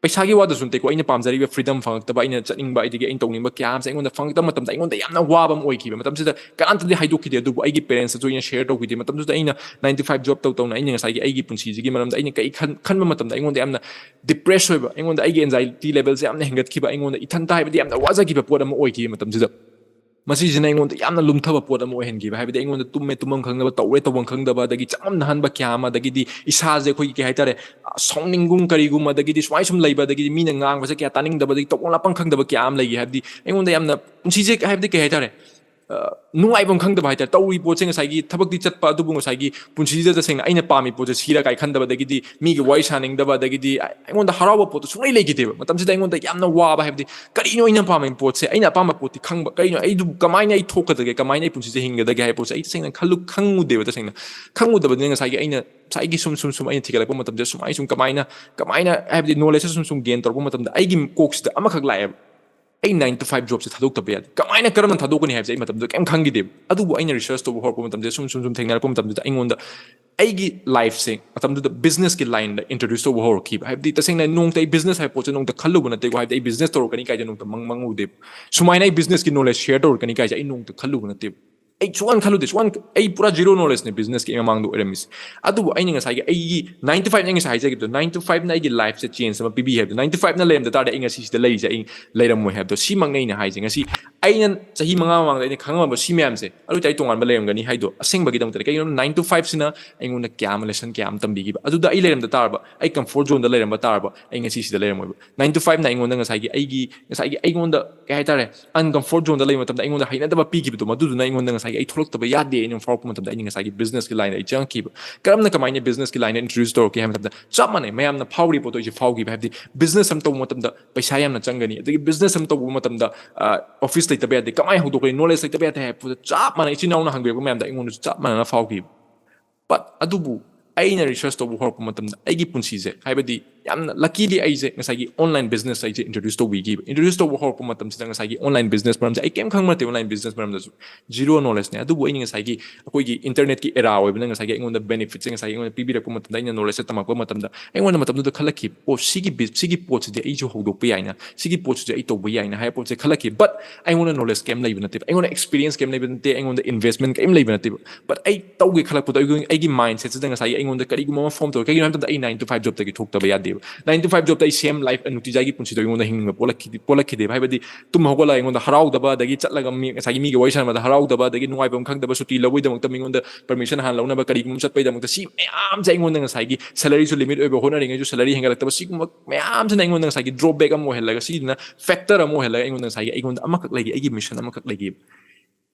ꯄꯩꯁꯥꯒꯤ ꯋꯥꯗꯁꯨ ꯅꯠꯇꯦꯀꯣ, ꯑꯩꯅ ꯄꯥꯝꯖꯔꯤꯕ ꯐ꯭ꯔꯤꯗꯝ ꯐꯪꯉꯛꯇꯕ, ꯑꯩꯅ ꯆꯠꯅꯤꯡꯕ, ꯑꯗꯒꯤ ꯑꯩꯅ ꯇꯧꯅꯤꯡꯕ ꯀꯌꯥ ꯑꯃꯁꯦ ꯑꯩꯉꯣꯟꯗ ꯐꯪꯉꯛꯇꯕ ꯃꯇꯝꯗ ꯑꯩꯉꯣꯟꯗ ꯌꯥꯝꯅ ꯋꯥꯕ ꯑꯃ ꯑꯣꯏꯈꯤꯕ꯫ ꯃꯇꯝꯁꯤꯗ ꯀꯅꯥꯝꯇꯗꯤ ꯍꯥꯏꯗꯣꯛꯈꯤꯗꯦ, ꯑꯗꯨꯕꯨ ꯑꯩꯒꯤ ꯄꯦꯔꯦꯟꯁꯇꯁꯨ ꯑꯩꯅ ꯁꯦꯌꯔ ꯇꯧꯈꯤꯗꯦ꯫ ꯃꯇꯝꯗꯨꯗ ꯑꯩꯅ ꯅꯥꯏꯟ ꯇꯨ ꯐꯥꯏꯚ ꯖꯣꯕ ꯇꯧ ꯇꯧꯅ ꯑꯩꯅ ꯉꯁꯥꯏꯒꯤ ꯑꯩꯒꯤ ꯄꯨꯟꯁꯤꯁꯤꯒꯤ ꯃꯔꯝꯗ ꯑꯩꯅ ꯀꯔꯤ ꯈꯟ-, ꯈꯟꯕ ꯃꯇꯝꯗ ꯑꯩꯉꯣꯟꯗ ꯌꯥꯝꯅ ꯗꯤꯄ꯭ꯔꯦꯁ ꯑꯣꯏꯕ, ꯑꯩꯉꯣꯟꯗ ꯑꯩꯒꯤ ꯑꯦꯟꯖꯥꯏꯇꯤ ꯂꯦꯚꯦꯜꯁꯦ ꯌꯥꯝꯅ ꯍꯦꯟꯒꯠꯈꯤꯕ, ꯑꯩꯉꯣꯟꯗ ꯏꯊꯟꯇ, ꯍꯥꯏꯕꯗꯤ, ꯌꯥꯝꯅ ꯋꯥꯖꯈꯤꯕ ꯄꯣꯠ ꯑꯃ ꯑꯣꯏꯈꯤꯕ ꯃꯇꯝꯁꯤꯗ꯫ ꯃꯁꯤꯁꯤꯅ ꯑꯩꯉꯣꯟꯗ ꯌꯥꯝꯅ ꯂꯨꯝꯊꯕ ꯄꯣꯠ ꯑꯃ ꯑꯣꯏꯍꯟꯈꯤꯕ꯫ ꯍꯥꯏꯕꯗꯤ ꯑꯩꯉꯣꯟꯗ ꯇꯨꯝꯃꯦ ꯇꯨꯝꯐꯝ ꯈꯪꯗꯕ, ꯇꯧꯔꯦ ꯇꯧꯐꯝ ꯈꯪꯗꯕ, ꯑꯗꯒꯤ ꯆꯃꯝꯅꯍꯟꯕ ꯀꯌꯥ ꯑꯃ, ꯑꯗꯒꯤꯗꯤ ꯏꯁꯥꯁꯦ ꯑꯩꯈꯣꯏꯒꯤ, ꯀꯩ ꯍꯥꯏꯇꯥꯔꯦ, ꯑ, ꯁꯥꯎꯅꯤꯡꯒꯨꯝ ꯀꯔꯤꯒꯨꯝ, ꯑꯗꯒꯤꯗꯤ ꯁꯨꯃꯥꯏ ꯁꯨꯝ ꯂꯩꯕ, ꯑꯗꯒꯤꯗꯤ ꯃꯤꯅ ꯉꯥꯡꯕꯁꯦ ꯀꯌꯥ ꯇꯥꯅꯤꯡꯗꯕ, ꯑꯗꯒꯤ ꯇꯧꯐꯝ ꯂꯥꯛꯐꯝ ꯈꯪꯗꯕ ꯀꯌꯥ ꯑꯃ ꯂꯩꯈꯤ꯫ ꯍꯥꯏꯕꯗꯤ ꯑꯩꯉꯣꯟꯗ ꯌꯥꯝꯅ ꯄꯨꯟꯁꯤꯁꯦ, ꯍꯥꯏꯕꯗꯤ, ꯀꯩ ꯍꯥꯏꯇꯥꯔꯦ, ꯑ, ꯅꯨꯡꯉꯥꯏꯐꯝ ꯈꯪꯗꯕ ꯍꯥꯏꯇꯥꯔꯦ꯫ ꯇꯧꯔꯤ ꯄꯣꯠꯁꯦ ꯉꯁꯥꯏꯒꯤ ꯊꯕꯛꯇꯤ ꯆꯠꯄ, ꯑꯗꯨꯕꯨ ꯉꯁꯥꯏꯒꯤ ꯄꯨꯟꯁꯤꯁꯤꯗ ꯇꯁꯦꯡꯅ ꯑꯩꯅ ꯄꯥꯝꯃꯤ ꯄꯣꯠꯁꯦ ꯁꯤꯔ ꯀꯥꯏ ꯈꯟꯗꯕ, ꯑꯗꯒꯤꯗꯤ ꯃꯤꯒꯤ ꯋꯥꯔꯤ ꯁꯥꯅꯤꯡꯗꯕ, ꯑꯗꯒꯤꯗꯤ ꯑꯩꯉꯣꯟꯗ ꯍꯔꯥꯎꯕ ꯄꯣꯠꯇꯣ ꯁꯨꯡꯂꯩ ꯂꯩꯈꯤꯗꯦꯕ꯫ ꯃꯇꯝꯁꯤꯗ ꯑꯩꯉꯣꯟꯗ ꯌꯥꯝꯅ ꯋꯥꯕ, ꯍꯥꯏꯕꯗꯤ ꯀꯔꯤꯅꯣ ꯑꯩꯅ ꯄꯥꯝꯃꯤ ꯄꯣꯠꯁꯦ, ꯑꯩꯅ ꯑꯄꯥꯝꯕ ꯄꯣꯠꯇꯤ ꯈꯪꯕ, ꯀꯔꯤꯅꯣ ꯑꯩꯗꯨ ꯀꯃꯥꯏꯅ ꯑꯩ ꯊꯣꯛꯀꯗꯒꯦ, ꯀꯃꯥꯏꯅ ꯑꯩ ꯄꯨꯟꯁꯤꯁꯦ ꯍꯤꯡꯒꯗꯒꯦ ꯍꯥꯏꯕ ꯄꯣꯠꯁꯦ ꯑꯩ ꯇꯁꯦꯡꯅ ꯈꯜꯂꯨ-, ꯈꯪꯉꯨꯗꯦꯕ꯫ ꯇꯁꯦꯡꯅ ꯈꯪꯉꯨꯗꯕꯅꯤꯅ ꯉꯁꯥꯏꯒꯤ ꯑꯩꯅ ꯉꯁꯥꯏꯒꯤ ꯁꯨꯝ ꯁꯨꯝ ꯁꯨꯝ ꯑꯩꯅ ꯊꯤꯒꯠꯂꯛꯄ ꯃꯇꯝꯗ ꯁꯨꯃꯥꯏꯅ ꯁꯨꯝ ꯀꯃꯥꯏꯅ, ꯀꯃꯥꯏꯅ, ꯍꯥꯏꯕꯗꯤ ꯅꯣꯂꯦꯖꯁꯦ ꯁꯨꯝ ꯁꯨꯝ ꯒꯦꯟ ꯇꯧꯔꯛꯄ ꯃꯇꯝꯗ ꯑꯩꯒꯤ ꯀꯣꯛꯁꯤꯗ ꯑꯃꯈꯛ ꯂꯥꯛꯑꯦꯕ꯫ ꯑꯩ ꯅꯥꯏꯟ ꯇꯨ ꯐꯥꯏꯚ ꯖꯣꯕꯁꯦ ꯊꯥꯗꯣꯛꯇꯕ ꯌꯥꯗꯦ꯫ ꯀꯃꯥꯏꯅ, ꯀꯔꯝꯅ ꯊꯥꯗꯣꯛꯀꯅꯤ ꯍꯥꯏꯕꯁꯦ ꯑꯩ ꯃꯇꯝꯗꯨꯗ ꯀꯩꯝ ꯈꯪꯈꯤꯗꯦꯕ꯫ ꯑꯗꯨꯕꯨ ꯑꯩꯅ ꯔꯤꯁꯔꯁ ꯇꯧꯕ ꯍꯧꯔꯛꯄ ꯃꯇꯝꯗ, ꯁꯨꯝ ꯁꯨꯝ ꯁꯨꯝ ꯊꯦꯡꯅꯔꯛꯄ ꯃꯇꯝꯗꯨꯗ ꯑꯩꯉꯣꯟꯗ ꯑꯩꯒꯤ ꯂꯥꯏꯐꯁꯦ ꯃꯇꯝꯗꯨꯗ ꯕꯤꯖꯤꯅꯦꯁꯀꯤ ꯂꯥꯏꯟꯗ ꯏꯟꯇ꯭ꯔꯣꯗ꯭ꯌꯨꯁ ꯇꯧꯕ ꯍꯧꯔꯛꯈꯤꯕ꯫ ꯍꯥꯏꯕꯗꯤ ꯇꯁꯦꯡꯅ ꯅꯣꯡꯃꯇ ꯑꯩ ꯕꯤꯖꯤꯅꯦꯁ ꯍꯥꯏꯕ ꯄꯣꯠꯁꯦ ꯅꯣꯡꯃꯇ ꯈꯜꯂꯨꯕ ꯅꯠꯇꯦꯀꯣ꯫ ꯍꯥꯏꯕꯗꯤ ꯑꯩ ꯕꯤꯖꯤꯅꯦꯁ ꯇꯧꯔꯛꯀꯅꯤ ꯀꯥꯏꯁꯦ ꯅꯣꯡꯃꯇ ꯃꯪ ꯃꯪꯉꯨꯗꯦꯕ꯫ ꯁꯨꯃꯥꯏꯅ ꯑꯩ ꯕꯤꯖꯤꯅꯦꯁꯀꯤ ꯅꯣꯂꯦꯖ ꯁꯦꯌꯔ ꯇꯧꯔꯛꯀꯅꯤ ꯀꯥꯏꯁꯦ ꯑꯩ ꯅꯣꯡꯃꯇ ꯈꯜꯂꯨꯕ ꯅꯠꯇꯦꯕ꯫ ꯑꯩ ꯁꯨꯡꯈꯟ ꯈꯜꯂꯨꯗꯦ, ꯁꯨꯡꯈꯟ, ꯑꯩ ꯄꯨꯔꯥ ꯖꯤꯔꯣ ꯅꯣꯂꯦꯖꯅꯦ ꯕꯤꯖꯤꯅꯦꯁꯀꯤ ꯑꯩ ꯃꯃꯥꯡꯗ ꯑꯣꯏꯔꯝꯃꯤꯁꯦ꯫ ꯑꯗꯨꯕꯨ ꯑꯩꯅ ꯉꯁꯥꯏꯒꯤ ꯑꯩꯒꯤ ꯅꯥꯏꯟ ꯇꯨ ꯐꯥꯏꯚꯅ, ꯑꯩ ꯉꯁꯥꯏ ꯍꯥꯏꯖꯈꯤꯕꯗꯣ, ꯅꯥꯏꯟ ꯇꯨ ꯐꯥꯏꯚꯅ ꯑꯩꯒꯤ ꯂꯥꯏꯐꯁꯦ ꯆꯦꯟꯖ ꯑꯃ ꯄꯤꯕꯤ ꯍꯥꯏꯕꯗꯣ, ꯅꯥꯏꯟ ꯇꯨ ꯐꯥꯏꯚꯅ ꯂꯩꯔꯝꯗ ꯇꯥꯔꯗꯤ ꯑꯩ ꯉꯁꯤ ꯁꯤꯗ ꯂꯩꯔꯤꯁꯦ ꯑꯩ ꯂꯩꯔꯝꯃꯣꯏ ꯍꯥꯏꯕꯗꯣ, ꯁꯤꯃꯛꯅꯦ ꯑꯩꯅ ꯍꯥꯏꯁꯦ꯫ ꯉꯁꯤ ꯑꯩꯅ ꯆꯍꯤ ꯃꯉꯥ ꯃꯃꯥꯡꯗ ꯑꯩꯅ ꯈꯪꯉꯝꯕ ꯁꯤ ꯃꯌꯥꯝꯁꯦ, ꯑꯗꯨ ꯑꯣꯏꯇꯥꯔꯗꯤ ꯇꯣꯉꯥꯟꯕ ꯂꯩꯔꯝꯒꯅꯤ ꯍꯥꯏꯗꯣ ꯑꯁꯦꯡꯕꯒꯤꯗꯃꯛꯇꯅꯦ꯫ ꯀꯩꯒꯤꯅꯣ, ꯅꯥꯏꯟ ꯇꯨ ꯐꯥꯏꯚꯁꯤꯅ ꯑꯩꯉꯣꯟꯗ ꯀꯌꯥ ꯑꯃ, ꯂꯦꯁꯟ ꯀꯌꯥ ꯑꯃ ꯇꯝꯕꯤꯈꯤꯕ꯫ ꯑꯗꯨꯗ ꯑꯩ ꯂꯩꯔꯝꯗ ꯇꯥꯔꯕ, ꯑꯩ ꯀꯝꯐꯣꯔꯠ ꯖꯣꯟꯗ ꯂꯩꯔꯝꯕ ꯇꯥꯔꯕ, ꯑꯩ ꯉꯁꯤ ꯁꯤꯗ ꯂꯩꯔꯝꯃꯣꯏꯕ꯫ ꯅꯥꯏꯟ ꯇꯨ ꯐꯥꯏꯚꯅ ꯑꯩꯉꯣꯟꯗ ꯉꯁꯥꯏꯒꯤ ꯑꯩꯒꯤ, ꯉꯁꯥꯏꯒꯤ ꯑꯩꯉꯣꯟꯗ, ꯀꯩ ꯍꯥꯏꯇꯥꯔꯦ, ꯑꯟꯀꯝꯐꯣꯔꯠ ꯖꯣꯟꯗ ꯂꯩꯕ ꯃꯇꯝꯗ ꯑꯩꯉꯣꯟꯗ ꯍꯩꯅꯗꯕ ꯄꯤꯈꯤꯕꯗꯣ, ꯃꯗꯨꯗꯨꯅ ꯑꯩꯉꯣꯟꯗ ꯉꯁꯥꯏꯒꯤ ꯑꯩ ꯊꯣꯛꯂꯛꯇꯕ ꯌꯥꯗꯦ ꯑꯩꯅ ꯐꯥꯎꯔꯛꯄ ꯃꯇꯝꯗ ꯑꯩꯅ ꯉꯁꯥꯏꯒꯤ ꯕꯤꯖꯤꯅꯦꯁꯀꯤ ꯂꯥꯏꯟꯗ ꯑꯩ ꯆꯪꯉꯛꯈꯤꯕ꯫ ꯀꯔꯝꯅ, ꯀꯃꯥꯏꯅ ꯕꯤꯖꯤꯅꯦꯁꯀꯤ ꯂꯥꯏꯟꯗ ꯏꯟꯇ꯭ꯔꯣꯗ꯭ꯌꯨꯁ ꯇꯧꯔꯛꯀꯦ ꯍꯥꯏꯕ ꯃꯇꯝꯗ, ꯆꯞ ꯃꯥꯟꯅꯩ, ꯃꯌꯥꯝꯅ ꯐꯥꯎꯔꯤꯕ ꯄꯣꯠꯇꯣ ꯑꯩꯁꯨ ꯐꯥꯎꯈꯤꯕ꯫ ꯍꯥꯏꯕꯗꯤ ꯕꯤꯖꯤꯅꯦꯁ ꯑꯃ ꯇꯧꯕ ꯃꯇꯝꯗ ꯄꯩꯁꯥ ꯌꯥꯝꯅ ꯆꯪꯒꯅꯤ, ꯑꯗꯒꯤ ꯕꯤꯖꯤꯅꯦꯁ ꯑꯃ ꯇꯧꯕ ꯃꯇꯝꯗ, ꯑ, ꯑꯣꯐꯤꯁ ꯂꯩꯇꯕ ꯌꯥꯗꯦ, ꯀꯃꯥꯏꯅ ꯍꯧꯗꯣꯛꯀꯅꯤ, ꯅꯣꯂꯦꯖ ꯂꯩꯇꯕ ꯌꯥꯗꯦ ꯍꯥꯏꯕ ꯄꯣꯠꯇꯣ ꯆꯞ ꯃꯥꯟꯅꯩ꯫ ꯏꯆꯤꯟ ꯏꯅꯥꯎꯅ ꯍꯪꯕꯤꯔꯛꯄ ꯃꯌꯥꯝꯗ ꯑꯩꯉꯣꯟꯗꯁꯨ ꯆꯞ ꯃꯥꯟꯅꯅ ꯐꯥꯎꯈꯤꯕ꯫ But ꯑꯗꯨꯕꯨ ꯑꯩꯅ ꯔꯤꯁꯔꯁ ꯇꯧꯕ ꯍꯧꯔꯛꯄ ꯃꯇꯝꯗ ꯑꯩꯒꯤ ꯄꯨꯟꯁꯤꯁꯦ, ꯍꯥꯏꯕꯗꯤ ꯌꯥꯝꯅ ꯂꯀꯤꯂꯤ ꯑꯩꯁꯦ ꯉꯁꯥꯏꯒꯤ ꯑꯣꯟꯂꯥꯏꯟ ꯕꯤꯖꯤꯅꯦꯁ ꯑꯩꯁꯦ ꯏꯟꯇ꯭ꯔꯣꯗ꯭ꯌꯨꯁ ꯇꯧꯕꯤꯈꯤꯕ꯫ ꯏꯟꯇ꯭ꯔꯣꯗ꯭ꯌꯨꯁ ꯇꯧꯕ ꯍꯧꯔꯛꯄ ꯃꯇꯝꯁꯤꯗ ꯉꯁꯥꯏꯒꯤ ꯑꯣꯟꯂꯥꯏꯟ ꯕꯤꯖꯤꯅꯦꯁ ꯃꯔꯝꯁꯦ ꯑꯩ ꯀꯩꯝ ꯈꯪꯕ ꯅꯠꯇꯦ, ꯑꯣꯟꯂꯥꯏꯟ ꯕꯤꯖꯤꯅꯦꯁ ꯃꯔꯝꯗꯁꯨ ꯖꯤꯔꯣ ꯅꯣꯂꯦꯖꯅꯦ꯫ ꯑꯗꯨꯕꯨ ꯑꯩꯅ ꯉꯁꯥꯏꯒꯤ ꯑꯩꯈꯣꯏꯒꯤ ꯏꯟꯇꯔꯅꯦꯠꯀꯤ ꯑꯦꯔꯥ ꯑꯣꯏꯕꯅ ꯉꯁꯥꯏꯒꯤ ꯑꯩꯉꯣꯟꯗ ꯕꯦꯅꯤꯐꯤꯠꯁꯦ ꯉꯁꯥꯏꯒꯤ ꯑꯩꯉꯣꯟꯗ ꯄꯤꯕꯤꯔꯛꯄ ꯃꯇꯝꯗ, ꯑꯩꯅ ꯅꯣꯂꯦꯖꯁꯦ ꯇꯝꯃꯛꯄ ꯃꯇꯝꯗ ꯑꯩꯉꯣꯟꯗ ꯃꯇꯝꯗꯨꯗ ꯈꯜꯂꯛꯈꯤꯕ, "ꯑꯣ, ꯁꯤꯒꯤ ꯕꯤ-, ꯁꯤꯒꯤ ꯄꯣꯠꯁꯤꯗꯤ ꯑꯩꯁꯨ ꯍꯧꯗꯣꯛꯄ ꯌꯥꯏꯅ, ꯁꯤꯒꯤ ꯄꯣꯠꯁꯤꯗꯤ ꯑꯩ ꯇꯧꯕ ꯌꯥꯏꯅ" ꯍꯥꯏꯕ ꯄꯣꯠꯁꯦ ꯈꯜꯂꯛꯈꯤ꯫ But ꯑꯩꯉꯣꯟꯗ ꯅꯣꯂꯦꯖ ꯀꯩꯝ ꯂꯩꯕ ꯅꯠꯇꯦꯕ, ꯑꯩꯉꯣꯟꯗ ꯑꯦꯛꯁꯄꯤꯔꯤꯌꯦꯟꯁ ꯀꯩꯝ ꯂꯩꯕ ꯅꯠꯇꯦ, ꯑꯩꯉꯣꯟꯗ ꯏꯟꯚꯦꯁꯃꯦꯟ ꯀꯩꯝ ꯂꯩꯕ ꯅꯠꯇꯦꯕ꯫ But ꯑꯩ ꯇꯧꯒꯦ ꯈꯜꯂꯛꯄꯗꯣ ꯑꯩꯒꯤ, ꯑꯩꯒꯤ ꯃꯥꯏꯟꯁꯦꯠꯁꯤꯗ ꯉꯁꯥꯏꯒꯤ ꯑꯩꯉꯣꯟꯗ ꯀꯔꯤꯒꯨꯝꯕ ꯑꯃ ꯐꯣꯝ ꯇꯧꯔꯦ꯫ ꯀꯩꯒꯤꯅꯣ ꯍꯥꯏꯕ ꯃꯇꯝꯗ ꯑꯩ ꯅꯥꯏꯟ ꯇꯨ ꯐꯥꯏꯚ ꯖꯣꯕꯇꯒꯤ ꯊꯣꯛꯇꯕ ꯌꯥꯗꯦꯕ꯫ ꯅꯥꯏꯟ ꯇꯨ ꯐꯥꯏꯚ ꯖꯣꯕꯇ ꯑꯩ ꯁꯦꯝ ꯂꯥꯏꯐ ꯅꯨꯡꯇꯤꯖꯥꯏꯒꯤ ꯄꯨꯟꯁꯤꯗꯣ ꯑꯩꯉꯣꯟꯗ ꯍꯤꯡꯅꯤꯡꯕ ꯄꯣꯛꯂꯛꯈꯤꯗꯦ, ꯄꯣꯛꯂꯛꯈꯤꯗꯦꯕ꯫ ꯍꯥꯏꯕꯗꯤ ꯇꯨꯝ ꯍꯧꯒꯠꯂꯒ ꯑꯩꯉꯣꯟꯗ ꯍꯔꯥꯎꯗꯕ, ꯑꯗꯒꯤ ꯆꯠꯂꯒ ꯃꯤ, ꯉꯁꯥꯏꯒꯤ ꯃꯤꯒ ꯋꯥꯔꯤ ꯁꯥꯟꯅꯕꯗ ꯍꯔꯥꯎꯗꯕ, ꯑꯗꯒꯤ ꯅꯨꯡꯉꯥꯏꯐꯝ ꯈꯪꯗꯕ, ꯁꯨꯇꯤ ꯂꯧꯕꯒꯤꯗꯃꯛꯇ ꯃꯤꯉꯣꯟꯗ ꯄꯔꯃꯤꯁꯟ ꯍꯥꯟꯅ ꯂꯧꯅꯕ, ꯀꯔꯤꯒꯨꯝꯕ ꯆꯠꯄꯒꯤꯗꯃꯛꯇ, ꯁꯤ ꯃꯌꯥꯝꯁꯦ ꯑꯩꯉꯣꯟꯗ ꯉꯁꯥꯏꯒꯤ ꯁꯦꯂꯔꯤꯁꯨ ꯂꯤꯃꯤꯠ ꯑꯣꯏꯕ, ꯍꯣꯠꯅꯔꯤꯉꯩꯁꯨ ꯁꯦꯂꯔꯤ ꯍꯦꯟꯒꯠꯂꯛꯇꯕ, ꯁꯤꯒꯨꯝꯕ ꯃꯌꯥꯝꯁꯤꯅ ꯑꯩꯉꯣꯟꯗ ꯉꯁꯥꯏꯒꯤ ꯗ꯭ꯔꯣꯕꯦꯛ ꯑꯃ ꯑꯣꯏꯍꯜꯂꯒ, ꯁꯤꯁꯤꯅ ꯐꯦꯛꯇꯔ ꯑꯃ ꯑꯣꯏꯍꯜꯂꯒ ꯑꯩꯉꯣꯟꯗ ꯉꯁꯥꯏꯒꯤ ꯑꯩꯉꯣꯟꯗ ꯑꯃꯈꯛ ꯂꯩꯈꯤ, ꯑꯩꯒꯤ ꯃꯤꯁꯟ ꯑꯃꯈꯛ ꯂꯩꯈꯤ꯫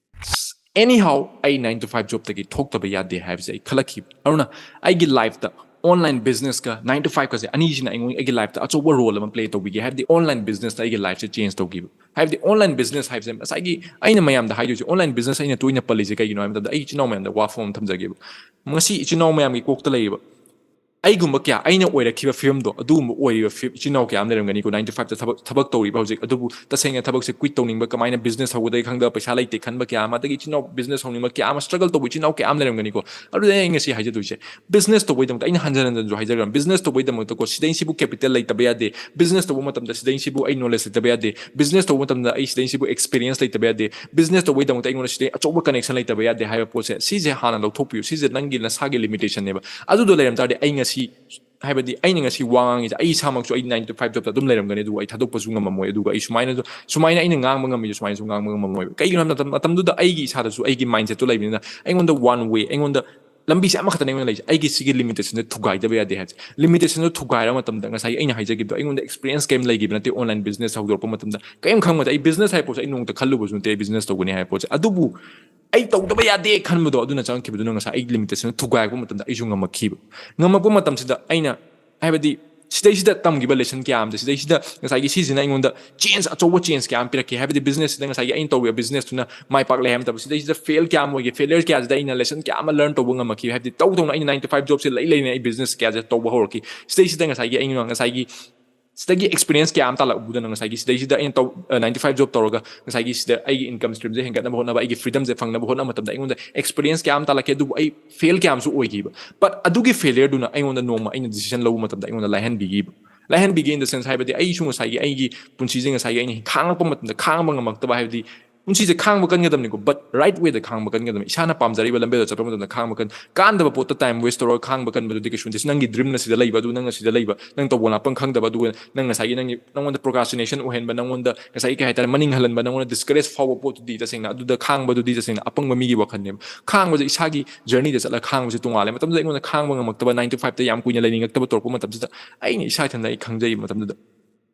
Anyhow, ꯑꯩ ꯅꯥꯏꯟ ꯇꯨ ꯐꯥꯏꯚ ꯖꯣꯕꯇꯒꯤ ꯊꯣꯛꯇꯕ ꯌꯥꯗꯦ ꯍꯥꯏꯕꯁꯦ ꯑꯩ ꯈꯜꯂꯛꯈꯤꯕ꯫ ꯑꯗꯨꯅ ꯑꯩꯒꯤ ꯂꯥꯏꯐꯇ ꯑꯣꯟꯂꯥꯏꯟ ꯕꯤꯖꯤꯅꯦꯁꯀ ꯅꯥꯏꯟ ꯇꯨ ꯐꯥꯏꯚꯀꯁꯦ, ꯑꯅꯤꯁꯤꯅ ꯑꯩꯉꯣꯟ-, ꯑꯩꯒꯤ ꯂꯥꯏꯐꯇ ꯑꯆꯧꯕ ꯔꯣꯜ ꯑꯃ ꯄ꯭ꯂꯦ ꯇꯧꯕꯤꯒꯦ꯫ ꯍꯥꯏꯕꯗꯤ ꯑꯣꯟꯂꯥꯏꯟ ꯕꯤꯖꯤꯅꯦꯁꯅ ꯑꯩꯒꯤ ꯂꯥꯏꯐꯁꯦ ꯆꯦꯟꯖ ꯇꯧꯈꯤꯕ꯫ ꯍꯥꯏꯕꯗꯤ ꯑꯣꯟꯂꯥꯏꯟ ꯕꯤꯖꯤꯅꯦꯁ ꯍꯥꯏꯕꯁꯦ, ꯉꯁꯥꯏꯒꯤ ꯑꯩꯅ ꯃꯌꯥꯝꯗ ꯍꯥꯏꯗꯣꯏꯁꯦ, ꯑꯣꯟꯂꯥꯏꯟ ꯕꯤꯖꯤꯅꯦꯁ ꯑꯩꯅ ꯇꯣꯏꯅ ꯄꯜꯂꯤꯁꯦ ꯀꯩꯒꯤꯅꯣ ꯍꯥꯏꯕ ꯃꯇꯝꯗ, ꯑꯩ ꯏꯆꯤꯟ ꯏꯅꯥꯎ ꯃꯌꯥꯝꯗ ꯋꯥꯐꯝ ꯑꯃ ꯊꯝꯖꯒꯦꯕ꯫ ꯉꯁꯤ ꯏꯆꯤꯟ ꯏꯅꯥꯎ ꯃꯌꯥꯝꯒꯤ ꯀꯣꯛꯇ ꯂꯩꯔꯤꯕ ꯑꯩꯒꯨꯝꯕ ꯀꯌꯥ, ꯑꯩꯅ ꯑꯣꯏꯔꯛꯈꯤꯕ ꯐꯤꯕꯝꯗꯣ, ꯑꯗꯨꯒꯨꯝꯕ ꯑꯣꯏꯔꯤꯕ ꯐꯤ-, ꯏꯆꯤꯟ ꯏꯅꯥꯎ ꯀꯌꯥ ꯑꯃ ꯂꯩꯔꯝꯒꯅꯤꯀꯣ, ꯅꯥꯏꯟ ꯇꯨ ꯐꯥꯏꯚꯇ ꯊꯕꯛ, ꯊꯕꯛ ꯇꯧꯔꯤꯕ ꯍꯧꯖꯤꯛ꯫ ꯑꯗꯨꯕꯨ ꯇꯁꯦꯡꯅ ꯊꯕꯛꯁꯦ ꯀ꯭ꯋꯤꯠ ꯇꯧꯅꯤꯡꯕ, ꯀꯃꯥꯏꯅ ꯕꯤꯖꯤꯅꯦꯁ ꯍꯧꯒꯗꯒꯦ ꯈꯪꯗꯕ, ꯄꯩꯁꯥ ꯂꯩꯇꯦ ꯈꯟꯕ ꯀꯌꯥ ꯑꯃ, ꯑꯗꯒꯤ ꯏꯆꯤꯟ ꯏꯅꯥꯎ ꯕꯤꯖꯤꯅꯦꯁ ꯍꯧꯅꯤꯡꯕ ꯀꯌꯥ ꯑꯃ, ꯁ꯭ꯇ꯭ꯔꯒꯜ ꯇꯧꯕ ꯏꯆꯤꯟ ꯏꯅꯥꯎ ꯀꯌꯥ ꯑꯃ ꯂꯩꯔꯝꯒꯅꯤꯀꯣ꯫ ꯑꯗꯨꯗ ꯑꯩ ꯉꯁꯤ ꯍꯥꯏꯖꯗꯣꯏꯁꯦ, ꯕꯤꯖꯤꯅꯦꯁ ꯇꯧꯕꯒꯤꯗꯃꯛꯇ, ꯑꯩꯅ ꯍꯟꯖꯟ ꯍꯟꯖꯟꯁꯨ ꯍꯥꯏꯖꯈ꯭ꯔꯕꯅꯤ, ꯕꯤꯖꯤꯅꯦꯁ ꯇꯧꯕꯒꯤꯗꯃꯛꯇꯀꯣ, ꯁꯤꯗꯩꯁꯤꯕꯨ ꯀꯦꯄꯤꯇꯦꯜ ꯂꯩꯇꯕ ꯌꯥꯗꯦ, ꯕꯤꯖꯤꯅꯦꯁ ꯇꯧꯕ ꯃꯇꯝꯗ ꯁꯤꯗꯩꯁꯤꯕꯨ ꯑꯩ ꯅꯣꯂꯦꯖ ꯂꯩꯇꯕ ꯌꯥꯗꯦ, ꯕꯤꯖꯤꯅꯦꯁ ꯇꯧꯕ ꯃꯇꯝꯗ ꯑꯩ ꯁꯤꯗꯩꯁꯤꯕꯨ ꯑꯦꯛꯁꯄꯤꯔꯤꯌꯦꯟꯁ ꯂꯩꯇꯕ ꯌꯥꯗꯦ, ꯕꯤꯖꯤꯅꯦꯁ ꯇꯧꯕꯒꯤꯗꯃꯛꯇ ꯑꯩꯉꯣꯟꯗ ꯁꯤꯗꯩ ꯑꯆꯧꯕ ꯀꯅꯦꯛꯁꯟ ꯂꯩꯇꯕ ꯌꯥꯗꯦ ꯍꯥꯏꯕ ꯄꯣꯠꯁꯦ, ꯁꯤꯁꯦ ꯍꯥꯟꯅ ꯂꯧꯊꯣꯛꯄꯤꯌꯨ꯫ ꯁꯤꯁꯦ ꯅꯪꯒꯤ ꯅꯁꯥꯒꯤ ꯂꯤꯃꯤꯇꯦꯁꯟꯅꯦꯕ꯫ ꯑꯗꯨꯗꯣ ꯂꯩꯔꯝ ꯇꯥꯔꯗꯤ ꯑꯩ ꯉꯁꯤ, ꯍꯥꯏꯕꯗꯤ ꯑꯩꯅ ꯉꯁꯤ ꯋꯥ ꯉꯥꯡꯉꯤꯁꯦ, ꯑꯩ ꯏꯁꯥꯃꯛꯁꯨ ꯑꯩ ꯅꯥꯏꯟ ꯇꯨ ꯐꯥꯏꯚ ꯖꯣꯕꯇ ꯑꯗꯨꯝ ꯂꯩꯔꯝꯒꯅꯤ, ꯑꯗꯨꯒ ꯑꯩ ꯊꯥꯗꯣꯛꯄꯁꯨ ꯉꯝꯃꯝꯃꯣꯏ, ꯑꯗꯨꯒ ꯑꯩ ꯁꯨꯃꯥꯏꯅꯁꯨ, ꯁꯨꯃꯥꯏꯅ ꯑꯩꯅ ꯉꯥꯡꯕ ꯉꯝꯃꯤꯁꯦ ꯁꯨꯃꯥꯏꯅꯁꯨ ꯉꯥꯡꯕ ꯉꯝꯃꯝꯃꯣꯏꯕ꯫ ꯀꯩꯒꯤꯅꯣ ꯍꯥꯏꯕ ꯃꯇꯝ-, ꯃꯇꯝꯗꯨꯗ ꯑꯩꯒꯤ ꯏꯁꯥꯗꯁꯨ ꯑꯩꯒꯤ ꯃꯥꯏꯟꯁꯦꯠꯇꯣ ꯂꯩꯕꯅꯤꯅ, ꯑꯩꯉꯣꯟꯗ ꯋꯥꯟ ꯋꯦ, ꯑꯩꯉꯣꯟꯗ ꯂꯝꯕꯤꯁꯦ ꯑꯃꯈꯛꯇꯅꯦ ꯑꯩꯉꯣꯟꯗ ꯂꯩꯁꯦ, ꯑꯩꯒꯤ ꯁꯤꯒꯤ ꯂꯤꯃꯤꯇꯦꯁꯟꯁꯦ ꯊꯨꯒꯥꯏꯗꯕ ꯌꯥꯗꯦ ꯍꯥꯏꯕꯁꯦ꯫ ꯂꯤꯃꯤꯇꯦꯁꯟꯗꯣ ꯊꯨꯒꯥꯏꯔꯕ ꯃꯇꯝꯗ, ꯉꯁꯥꯏꯒꯤ ꯑꯩꯅ ꯍꯥꯏꯖꯈꯤꯕꯗꯣ, ꯑꯩꯉꯣꯟꯗ ꯑꯦꯛꯁꯄꯤꯔꯤꯌꯦꯟꯁ ꯀꯩꯝ ꯂꯩꯈꯤꯕ ꯅꯠꯇꯦ ꯑꯣꯟꯂꯥꯏꯟ ꯕꯤꯖꯤꯅꯦꯁ ꯍꯧꯗꯣꯔꯛꯄ ꯃꯇꯝꯗ, ꯀꯔꯤꯝ ꯈꯪꯕꯗ, ꯑꯩ ꯕꯤꯖꯤꯅꯦꯁ ꯍꯥꯏꯕ ꯄꯣꯠꯁꯦ ꯑꯩ ꯅꯣꯡꯃꯇ ꯈꯜꯂꯨꯕꯁꯨ ꯅꯠꯇꯦ ꯑꯩ ꯕꯤꯖꯤꯅꯦꯁ ꯇꯧꯒꯅꯤ ꯍꯥꯏꯕ ꯄꯣꯠꯁꯦ꯫ ꯑꯗꯨꯕꯨ ꯑꯩ ꯇꯧꯗꯕ ꯌꯥꯗꯦ ꯈꯟꯕꯗꯣ, ꯑꯗꯨꯅ ꯆꯪꯉꯛꯈꯤꯕꯗꯨꯅ ꯉꯁꯥꯏ ꯑꯩꯒꯤ ꯂꯤꯃꯤꯇꯦꯁꯟꯗꯣ ꯊꯨꯒꯥꯏꯔꯛꯄ ꯃꯇꯝꯗ ꯑꯩꯁꯨ ꯉꯝꯃꯛꯈꯤꯕ꯫ ꯉꯝꯃꯛꯄ ꯃꯇꯝꯁꯤꯗ ꯑꯩꯅ, ꯍꯥꯏꯕꯗꯤ, ꯁꯤꯗꯩꯁꯤꯗ ꯇꯝꯈꯤꯕ ꯂꯦꯁꯟ ꯀꯌꯥ ꯑꯃꯁꯦ, ꯁꯤꯗꯩꯁꯤꯗ ꯉꯁꯥꯏꯒꯤ ꯁꯤꯁꯤꯅ ꯑꯩꯉꯣꯟꯗ ꯆꯦꯟꯖ, ꯑꯆꯧꯕ ꯆꯦꯟꯖ ꯀꯌꯥ ꯑꯃ ꯄꯤꯔꯛꯈꯤ꯫ ꯍꯥꯏꯕꯗꯤ ꯕꯤꯖꯤꯅꯦꯁꯁꯤꯗ ꯉꯁꯥꯏꯒꯤ ꯑꯩꯅ ꯇꯧꯔꯤꯕ ꯕꯤꯖꯤꯅꯦꯁꯇꯨꯅ ꯃꯥꯏ ꯄꯥꯛꯂꯦ ꯍꯥꯏꯕ ꯃꯇꯝꯗ, ꯁꯤꯗꯩꯁꯤꯗ ꯐꯦꯜ ꯀꯌꯥ ꯑꯃ ꯑꯣꯏꯈꯤ, ꯐꯦꯂꯤꯌꯔ ꯀꯌꯥꯁꯤꯗ ꯑꯩꯅ ꯂꯦꯁꯟ ꯀꯌꯥ ꯑꯃ ꯂꯔꯟ ꯇꯧꯕ ꯉꯝꯃꯛꯈꯤ꯫ ꯍꯥꯏꯕꯗꯤ ꯇꯧ ꯇꯧꯅ ꯑꯩꯅ ꯅꯥꯏꯟ ꯇꯨ ꯐꯥꯏꯚ ꯖꯣꯕꯁꯦ ꯂꯩ ꯂꯩꯅ ꯑꯩ ꯕꯤꯖꯤꯅꯦꯁ ꯀꯌꯥꯁꯦ ꯇꯧꯕ ꯍꯧꯔꯛꯈꯤ꯫ ꯁꯤꯗꯩꯁꯤꯗ ꯉꯁꯥꯏꯒꯤ ꯑꯩꯅ ꯉꯁꯥꯏꯒꯤ ꯁꯤꯗꯒꯤ ꯑꯦꯛꯁꯄꯤꯔꯤꯌꯦꯟꯁ ꯀꯌꯥ ꯑꯃ ꯇꯥꯜꯂꯛꯎꯗꯅ, ꯉꯁꯥꯏꯒꯤ ꯁꯤꯗꯩꯁꯤꯗ ꯑꯩꯅ ꯇꯧ-, ꯑ, ꯅꯥꯏꯟ ꯇꯨ ꯐꯥꯏꯚ ꯖꯣꯕ ꯇꯧꯔꯒ ꯉꯁꯥꯏꯒꯤ ꯁꯤꯗ ꯑꯩꯒꯤ ꯏꯟꯀꯝ ꯁ꯭ꯇ꯭ꯔꯤꯝꯁꯦ ꯍꯦꯟꯒꯠꯅꯕ ꯍꯣꯠꯅꯕ, ꯑꯩꯒꯤ ꯐ꯭ꯔꯤꯗꯝꯁꯦ ꯐꯪꯅꯕ ꯍꯣꯠꯅꯕ ꯃꯇꯝꯗ ꯑꯩꯉꯣꯟꯗ ꯑꯦꯛꯁꯄꯤꯔꯤꯌꯦꯟꯁ ꯀꯌꯥ ꯑꯃ ꯇꯥꯜꯂꯛꯈꯤ, ꯑꯗꯨꯕꯨ ꯑꯩ ꯐꯦꯜ ꯀꯌꯥ ꯑꯃꯁꯨ ꯑꯣꯏꯈꯤꯕ꯫ But ꯑꯗꯨꯒꯤ ꯐꯦꯂꯤꯌꯔꯗꯨꯅ ꯑꯩꯉꯣꯟꯗ ꯅꯣꯡꯃ ꯑꯩꯅ ꯗꯤꯁꯤꯖꯟ ꯂꯧꯕ ꯃꯇꯝꯗ ꯑꯩꯉꯣꯟꯗ ꯂꯥꯏꯍꯟꯕꯤꯈꯤꯕ꯫ ꯂꯥꯏꯍꯟꯕꯤꯒꯦ in the sense, ꯍꯥꯏꯕꯗꯤ ꯑꯩꯁꯨ ꯉꯁꯥꯏꯒꯤ ꯑꯩꯒꯤ ꯄꯨꯟꯁꯤꯁꯦ ꯉꯁꯥꯏꯒꯤ ꯑꯩꯅ ꯈꯥꯡꯉꯛꯄ ꯃꯇꯝꯗ ꯈꯥꯡꯕ ꯉꯝꯃꯛꯇꯕ, ꯍꯥꯏꯕꯗꯤ ꯄꯨꯟꯁꯤꯁꯦ ꯈꯥꯡꯕ ꯀꯟꯒꯗꯕꯅꯤꯀꯣ, but right wayꯗ ꯈꯥꯡꯕ ꯀꯟꯒꯗꯕꯅꯤ꯫ ꯏꯁꯥꯅ ꯄꯥꯝꯖꯔꯤꯕ ꯂꯝꯕꯤꯗ ꯆꯠꯄ ꯃꯇꯝꯗ ꯈꯥꯡꯕ ꯀꯟ-, ꯀꯥꯟꯗꯕ ꯄꯣꯠꯇ ꯇꯥꯏꯝ ꯋꯦꯁ ꯇꯧꯔꯒ ꯈꯥꯡꯕ ꯀꯟꯕꯗꯨꯗꯤ ꯀꯩꯁꯨ ꯅꯠꯇꯦ꯫ ꯅꯪꯒꯤ ꯗ꯭ꯔꯤꯝꯅ ꯁꯤꯗ ꯂꯩꯕ, ꯑꯗꯨ ꯅꯪꯅ ꯁꯤꯗ ꯂꯩꯕ, ꯅꯪ ꯇꯧꯕ ꯂꯥꯛꯄ ꯈꯪꯗꯕ, ꯑꯗꯨꯒ ꯅꯪ ꯉꯁꯥꯏꯒꯤ ꯅꯪꯒꯤ, ꯅꯪꯉꯣꯟꯗ ꯄ꯭ꯔꯣꯀ꯭ꯔꯥꯁꯇꯤꯅꯦꯁꯟ ꯑꯣꯏꯍꯟꯕ, ꯅꯪꯉꯣꯟꯗ ꯉꯁꯥꯏꯒꯤ ꯀꯩ ꯍꯥꯏꯇꯥꯔꯦ, ꯃꯅꯤꯡ ꯍꯜꯍꯟꯕ, ꯅꯪꯉꯣꯟꯗ ꯗꯤꯁꯀꯔꯦꯖ ꯐꯥꯎꯕ ꯄꯣꯠꯇꯨꯗꯤ ꯇꯁꯦꯡꯅ ꯑꯗꯨꯗ ꯈꯥꯡꯕꯗꯨꯗꯤ ꯇꯁꯦꯡꯅ ꯑꯄꯪꯕ ꯃꯤꯒꯤ ꯋꯥꯈꯜꯅꯦꯕ꯫ ꯈꯥꯡꯕꯁꯦ ꯏꯁꯥꯒꯤ ꯖꯔꯅꯤꯗ ꯆꯠꯂꯒ ꯈꯥꯡꯕꯁꯦ ꯇꯣꯉꯥꯜꯂꯦ꯫ ꯃꯇꯝꯗꯨꯗ ꯑꯩꯉꯣꯟꯗ ꯈꯥꯡꯕ ꯉꯝꯃꯛꯇꯕ, ꯅꯥꯏꯟ ꯇꯨ ꯐꯥꯏꯚꯇ ꯌꯥꯝ ꯀꯨꯏꯅ ꯂꯩꯅꯤꯡꯉꯛꯇꯕ ꯇꯧꯔꯛꯄ ꯃꯇꯝꯁꯤꯗ, ꯑꯩꯅ ꯏꯁꯥ ꯏꯊꯟꯗ ꯑꯩ ꯈꯪꯖꯩ ꯃꯇꯝꯗꯨꯗ꯫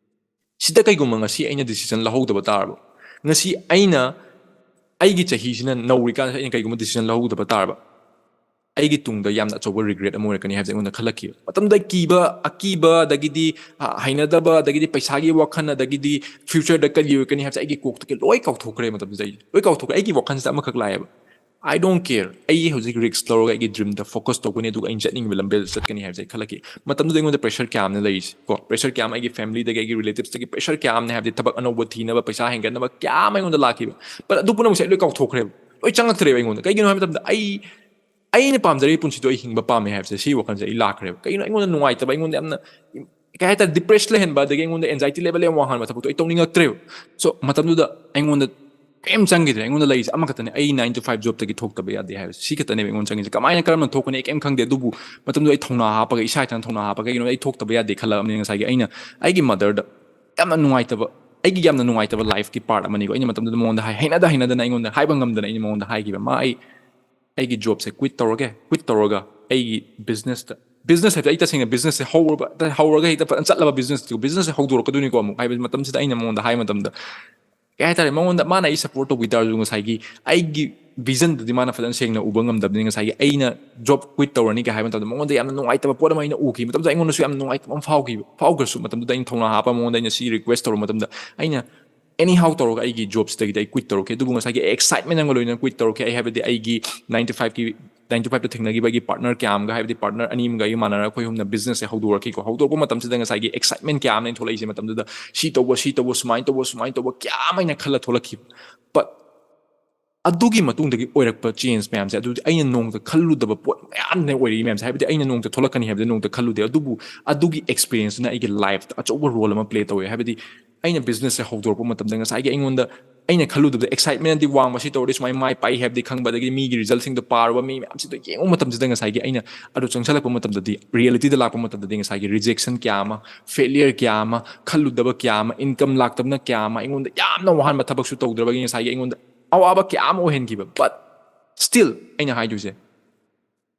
ꯁꯤꯗ ꯀꯩꯒꯨꯝꯕ ꯉꯁꯤ ꯑꯩꯅ ꯗꯤꯁꯤꯖꯟ ꯂꯧꯍꯧꯗꯕ ꯇꯥꯔꯕ, ꯉꯁꯤ ꯑꯩꯅ ꯑꯩꯒꯤ ꯆꯍꯤꯁꯤꯅ ꯅꯧꯔꯤꯀꯥꯟꯗ ꯑꯩꯅ ꯀꯩꯒꯨꯝꯕ ꯗꯤꯁꯤꯖꯟ ꯂꯧꯍꯧꯗꯕ ꯇꯥꯔꯕ, ꯑꯩꯒꯤ ꯇꯨꯡꯗ ꯌꯥꯝꯅ ꯑꯆꯧꯕ ꯔꯤꯒ꯭ꯔꯦꯠ ꯑꯃ ꯑꯣꯏꯔꯛꯀꯅꯤ ꯍꯥꯏꯕꯁꯦ ꯑꯩꯉꯣꯟꯗ ꯈꯜꯂꯛꯈꯤꯕ꯫ ꯃꯇꯝꯗꯨꯗ ꯀꯤꯕ, ꯑꯀꯤꯕ, ꯑꯗꯒꯤꯗꯤ, ꯑ, ꯍꯩꯅꯗꯕ, ꯑꯗꯒꯤꯗꯤ ꯄꯩꯁꯥꯒꯤ ꯋꯥꯈꯜ, ꯑꯗꯒꯤꯗꯤ ꯐ꯭ꯌꯨꯆꯔꯗ ꯀꯔꯤ ꯑꯣꯏꯔꯛꯀꯅꯤ ꯍꯥꯏꯕꯁꯦ ꯑꯩꯒꯤ ꯀꯣꯛꯇꯒꯤ ꯂꯣꯏ ꯀꯥꯎꯊꯣꯛꯈ꯭ꯔꯦ꯫ ꯃꯇꯝꯗꯨꯗ ꯑꯩ ꯂꯣꯏ ꯀꯥꯎꯊꯣꯛꯈ꯭ꯔꯦ꯫ ꯑꯩꯒꯤ ꯋꯥꯈꯜꯁꯤꯗ ꯑꯃꯈꯛ ꯂꯥꯛꯑꯦꯕ, I don't care, ꯑꯩ ꯍꯧꯖꯤꯛ ꯔꯤꯛꯁ ꯂꯧꯔꯒ ꯑꯩꯒꯤ ꯗ꯭ꯔꯤꯝꯗ ꯐꯣꯀꯁ ꯇꯧꯒꯅꯤ, ꯑꯗꯨꯒ ꯑꯩꯅ ꯆꯠꯅꯤꯡꯉꯤꯕ ꯂꯝꯕꯤꯗ ꯆꯠꯀꯅꯤ ꯍꯥꯏꯕꯁꯦ ꯑꯩ ꯈꯜꯂꯛꯈꯤ꯫ ꯃꯇꯝꯗꯨꯗ ꯑꯩꯉꯣꯟꯗ ꯄ꯭ꯔꯦꯁꯔ ꯀꯌꯥ ꯑꯃꯅ ꯂꯩꯔꯤꯁꯦ ꯀꯣ, ꯄ꯭ꯔꯦꯁꯔ ꯀꯌꯥ ꯑꯃ ꯑꯩꯒꯤ ꯐꯦꯃꯤꯂꯤꯗꯒꯤ, ꯑꯩꯒꯤ ꯔꯤꯂꯦꯇꯤꯚꯁꯇꯒꯤ ꯄ꯭ꯔꯦꯁꯔ ꯀꯌꯥ ꯑꯃꯅ, ꯍꯥꯏꯕꯗꯤ ꯊꯕꯛ ꯑꯅꯧꯕ ꯊꯤꯅꯕ, ꯄꯩꯁꯥ ꯍꯦꯟꯒꯠꯅꯕ ꯀꯌꯥ ꯑꯃ ꯑꯩꯉꯣꯟꯗ ꯂꯥꯛꯈꯤꯕ꯫ ꯕꯠ ꯑꯗꯨ ꯄꯨꯝꯅꯃꯛꯁꯦ ꯑꯩ ꯂꯣꯏ ꯀꯥꯎꯊꯣꯛꯈ꯭ꯔꯦꯕ, ꯂꯣꯏ ꯆꯪꯉꯛꯇ꯭ꯔꯦꯕ ꯑꯩꯉꯣꯟꯗ꯫ ꯀꯩꯒꯤꯅꯣ ꯍꯥꯏꯕ ꯃꯇꯝꯗ ꯑꯩ ꯑꯩꯅ ꯄꯥꯝꯖꯔꯤꯕ ꯄꯨꯟꯁꯤꯗꯣ ꯑꯩ ꯍꯤꯡꯕ ꯄꯥꯝꯃꯦ ꯍꯥꯏꯕꯁꯦ, ꯁꯤ ꯋꯥꯈꯜꯁꯦ ꯑꯩ ꯂꯥꯛꯈ꯭ꯔꯦꯕ꯫ ꯀꯩꯒꯤꯅꯣ ꯑꯩꯉꯣꯟꯗ ꯅꯨꯡꯉꯥꯏꯇꯕ, ꯑꯩꯉꯣꯟꯗ ꯌꯥꯝꯅ ꯀꯩ ꯍꯥꯏꯇꯥꯔꯦ, ꯗꯤꯄ꯭ꯔꯦꯁ ꯂꯩꯍꯟꯕ, ꯑꯗꯒꯤ ꯑꯩꯉꯣꯟꯗ ꯑꯦꯟꯖꯥꯏꯇꯤ ꯂꯦꯚꯦꯜ ꯌꯥꯝ ꯋꯥꯡꯍꯟꯕ ꯊꯕꯛꯇꯣ ꯑꯩ ꯇꯧꯅꯤꯡꯉꯛꯇ꯭ꯔꯦꯕ꯫ ꯁꯣ ꯃꯇꯝꯗꯨꯗ ꯑꯩꯉꯣꯟꯗ ꯀꯩꯝ ꯆꯪꯈꯤꯗ꯭ꯔꯦ꯫ ꯑꯩꯉꯣꯟꯗ ꯂꯩꯔꯤꯁꯦ ꯑꯃꯈꯛꯇꯅꯦ, ꯑꯩ ꯅꯥꯏꯟ ꯇꯨ ꯐꯥꯏꯚ ꯖꯣꯕꯇꯒꯤ ꯊꯣꯛꯇꯕ ꯌꯥꯗꯦ ꯍꯥꯏꯕꯁꯦ, ꯁꯤ ꯈꯛꯇꯅꯦꯕ ꯑꯩꯉꯣꯟꯗ ꯆꯪꯉꯤꯁꯦ꯫ ꯀꯃꯥꯏꯅ, ꯀꯔꯝꯅ ꯊꯣꯛꯀꯅꯤ ꯑꯩ ꯀꯩꯝ ꯈꯪꯗꯦ, ꯑꯗꯨꯕꯨ ꯃꯇꯝꯗꯨꯗ ꯑꯩ ꯊꯧꯅꯥ ꯍꯥꯞꯄꯒ, ꯏꯁꯥ ꯏꯊꯟꯇ ꯊꯧꯅꯥ ꯍꯥꯞꯄꯒ, ꯀꯩꯒꯤꯅꯣꯗ ꯑꯩ ꯊꯣꯛꯇꯕ ꯌꯥꯗꯦ ꯈꯜꯂꯛꯑꯕꯅꯤꯅ, ꯉꯁꯥꯏꯒꯤ ꯑꯩꯅ ꯑꯩꯒꯤ ꯃꯗꯔꯗ ꯌꯥꯝꯅ ꯅꯨꯡꯉꯥꯏꯇꯕ, ꯑꯩꯒꯤ ꯌꯥꯝꯅ ꯅꯨꯡꯉꯥꯏꯇꯕ ꯂꯥꯏꯐꯀꯤ ꯄꯥꯔꯠ ꯑꯃꯅꯤꯀꯣ꯫ ꯑꯩꯅ ꯃꯇꯝꯗꯨꯗ ꯃꯉꯣꯟꯗ ꯍꯥꯏ, ꯍꯩꯅꯗ ꯍꯩꯅꯗꯅ ꯑꯩꯉꯣꯟꯗ ꯍꯥꯏꯕ ꯉꯝꯗꯅ ꯑꯩꯅ ꯃꯉꯣꯟꯗ ꯍꯥꯏꯈꯤꯕ, ꯃꯥ, ꯑꯩ ꯑꯩꯒꯤ ꯖꯣꯕꯁꯦ ꯀ꯭ꯋꯤꯠ ꯇꯧꯔꯒꯦ, ꯀ꯭ꯋꯤꯠ ꯇꯧꯔꯒ ꯑꯩꯒꯤ ꯕꯤꯖꯤꯅꯦꯁꯇ, ꯕꯤꯖꯤꯅꯦꯁ ꯍꯥꯏꯕꯗꯤ ꯑꯩ ꯇꯁꯦꯡꯅ ꯕꯤꯖꯤꯅꯦꯁꯁꯦ ꯍꯧꯔꯕ, ꯍꯧꯔꯒ ꯍꯦꯛꯇ ꯐꯖꯅ ꯆꯠꯂꯕ ꯕꯤꯖꯤꯅꯦꯁꯇꯨ, ꯕꯤꯖꯤꯅꯦꯁꯁꯦ ꯍꯧꯗꯣꯔꯛꯀꯗꯣꯏꯅꯤꯀꯣ ꯑꯃꯨꯛ꯫ ꯍꯥꯏꯕꯗꯤ ꯃꯇꯝꯁꯤꯗ ꯑꯩꯅ ꯃꯉꯣꯟꯗ ꯍꯥꯏ ꯃꯇꯝꯗ, ꯀꯩ ꯍꯥꯏꯇꯥꯔꯦ, ꯃꯉꯣꯟꯗ, ꯃꯥꯅ ꯑꯩ ꯁꯞꯄꯣꯔꯠ ꯇꯧꯕꯤ ꯇꯥꯔꯁꯨ, ꯉꯁꯥꯏꯒꯤ ꯑꯩꯒꯤ ꯚꯤꯖꯟꯗꯨꯗꯤ ꯃꯥꯅ ꯐꯖꯅ ꯁꯦꯡꯅ ꯎꯕ ꯉꯝꯗꯕꯅꯤꯅ, ꯉꯁꯥꯏꯒꯤ ꯑꯩꯅ ꯖꯣꯕ ꯀ꯭ꯋꯤꯠ ꯇꯧꯔꯅꯤ ꯀꯥꯏ ꯍꯥꯏꯕ ꯃꯇꯝꯗ ꯃꯉꯣꯟꯗ ꯌꯥꯝꯅ ꯅꯨꯡꯉꯥꯏꯇꯕ ꯄꯣꯠ ꯑꯃ ꯑꯩꯅ ꯎꯈꯤ꯫ ꯃꯇꯝꯗꯨꯗ ꯑꯩꯉꯣꯟꯗꯁꯨ ꯌꯥꯝꯅ ꯅꯨꯡꯉꯥꯏꯇꯕ ꯑꯃ ꯐꯥꯎꯈꯤꯕ, ꯐꯥꯎꯈ꯭ꯔꯁꯨ ꯃꯇꯝꯗꯨꯗ ꯑꯩꯅ ꯊꯧꯅꯥ ꯍꯥꯞꯄ ꯃꯉꯣꯟꯗ ꯑꯩꯅ ꯁꯤ ꯔꯤꯀ꯭ꯋꯦꯁ ꯇꯧꯔꯕ ꯃꯇꯝꯗ, ꯑꯩꯅ ꯑꯦꯅꯤ ꯍꯥꯎ ꯇꯧꯔꯒ ꯑꯩꯒꯤ ꯖꯣꯕꯁꯤꯗꯒꯤꯗꯤ ꯑꯩ ꯀ꯭ꯋꯤꯠ ꯇꯧꯔꯛꯈꯤ꯫ ꯑꯗꯨꯕꯨ ꯉꯁꯥꯏꯒꯤ ꯑꯦꯛꯁꯥꯏꯠꯃꯦꯟ ꯑꯃꯒ ꯂꯣꯏꯅꯅ ꯀ꯭ꯋꯤꯠ ꯇꯧꯔꯛꯈꯤ꯫ ꯑꯩ, ꯍꯥꯏꯕꯗꯤ ꯑꯩꯒꯤ ꯅꯥꯏꯟ ꯇꯨ ꯐꯥꯏꯚꯀꯤ, ꯅꯥꯏꯟ ꯇꯨ ꯐꯥꯏꯚꯇ ꯊꯦꯡꯅꯈꯤꯕ ꯑꯩꯒꯤ ꯄꯥꯔꯠꯅꯔ ꯀꯌꯥ ꯑꯃꯒ, ꯍꯥꯏꯕꯗꯤ ꯄꯥꯔꯠꯅꯔ ꯑꯅꯤ ꯑꯃꯒ ꯑꯩꯒ ꯃꯥꯟꯅꯔꯒ ꯑꯩꯈꯣꯏ ꯑꯍꯨꯝꯅ ꯕꯤꯖꯤꯅꯦꯁꯁꯦ ꯍꯧꯗꯣꯔꯛꯈꯤꯀꯣ꯫ ꯍꯧꯗꯣꯔꯛꯄ ꯃꯇꯝꯁꯤꯗ ꯉꯁꯥꯏꯒꯤ ꯑꯦꯛꯁꯥꯏꯠꯃꯦꯟ ꯀꯌꯥ ꯑꯃꯅ ꯑꯩꯅ ꯊꯣꯛꯂꯛꯏꯁꯦ ꯃꯇꯝꯗꯨꯗ, ꯁꯤ ꯇꯧꯕ, ꯁꯤ ꯇꯧꯕ, ꯁꯨꯃꯥꯏꯅ ꯇꯧꯕ, ꯁꯨꯃꯥꯏꯅ ꯇꯧꯕ ꯀꯌꯥ ꯑꯃ ꯑꯩꯅ ꯈꯜꯂ ꯊꯣꯛꯂꯛꯈꯤꯕ꯫ ꯕꯠ ꯑꯗꯨꯒꯤ ꯃꯇꯨꯡꯗꯒꯤ ꯑꯣꯏꯔꯛꯄ ꯆꯦꯟꯖ ꯃꯌꯥꯝꯁꯦ, ꯑꯗꯨꯗꯤ ꯑꯩꯅ ꯅꯣꯡꯃꯇ ꯈꯜꯂꯨꯗꯕ ꯄꯣꯠ ꯃꯌꯥꯝꯅ ꯑꯣꯏꯔꯛꯏ ꯃꯌꯥꯝꯁꯦ꯫ ꯍꯥꯏꯕꯗꯤ ꯑꯩꯅ ꯅꯣꯡꯃꯇ ꯊꯣꯛꯂꯛꯀꯅꯤ ꯍꯥꯏꯕꯗꯤ ꯅꯣꯡꯃꯇ ꯈꯜꯂꯨꯗꯦ, ꯑꯗꯨꯕꯨ ꯑꯗꯨꯒꯤ ꯑꯦꯛꯁꯄꯤꯔꯤꯌꯦꯟꯁꯇꯨꯅ ꯑꯩꯒꯤ ꯂꯥꯏꯐꯇ ꯑꯆꯧꯕ ꯔꯣꯜ ꯑꯃ ꯄ꯭ꯂꯦ ꯇꯧꯋꯦ꯫ ꯍꯥꯏꯕꯗꯤ ꯑꯩꯅ ꯕꯤꯖꯤꯅꯦꯁꯁꯦ ꯍꯧꯗꯣꯔꯛꯄ ꯃꯇꯝꯗ ꯉꯁꯥꯏꯒꯤ ꯑꯩꯉꯣꯟꯗ, ꯑꯩꯅ ꯈꯜꯂꯨꯗꯕꯗ ꯑꯦꯛꯁꯥꯏꯠꯃꯦꯟꯗꯤ ꯋꯥꯡꯕ, ꯁꯤ ꯇꯧꯔꯗꯤ ꯁꯨꯃꯥꯏꯅ ꯃꯥꯏ ꯄꯥꯛꯏ ꯍꯥꯏꯕꯗꯤ ꯈꯪꯕ, ꯑꯗꯒꯤ ꯃꯤꯒꯤ ꯔꯤꯖꯜꯠꯁꯤꯡꯗꯣ ꯄꯥꯔꯨꯕ, ꯃꯤ ꯃꯌꯥꯝꯁꯤꯗꯣ ꯌꯦꯡꯉꯨ ꯃꯇꯝꯁꯤꯗ ꯉꯁꯥꯏꯒꯤ ꯑꯩꯅ ꯑꯗꯨ ꯆꯪꯁꯜꯂꯛꯄ ꯃꯇꯝꯗꯗꯤ, ꯔꯤꯌꯦꯂꯤꯇꯤꯗ ꯂꯥꯛꯄ ꯃꯇꯝꯗꯗꯤ ꯉꯁꯥꯏꯒꯤ ꯔꯤꯖꯦꯛꯁꯟ ꯀꯌꯥ ꯑꯃ, ꯐꯦꯂꯤꯌꯔ ꯀꯌꯥ ꯑꯃ, ꯈꯜꯂꯨꯗꯕ ꯀꯌꯥ ꯑꯃ, ꯏꯟꯀꯝ ꯂꯥꯛꯇꯕꯅ ꯀꯌꯥ ꯑꯃ, ꯑꯩꯉꯣꯟꯗ ꯌꯥꯝꯅ ꯋꯥꯍꯟꯕ ꯊꯕꯛꯁꯨ ꯇꯧꯗ꯭ꯔꯕꯒꯤ ꯉꯁꯥꯏꯒꯤ ꯑꯩꯉꯣꯟꯗ ꯑꯋꯥꯕ ꯀꯌꯥ ꯑꯃ ꯑꯣꯏꯍꯟꯈꯤꯕ꯫ ꯕꯠ ꯁ꯭ꯇꯤꯜ ꯑꯩꯅ ꯍꯥꯏꯗꯣꯏꯁꯦ,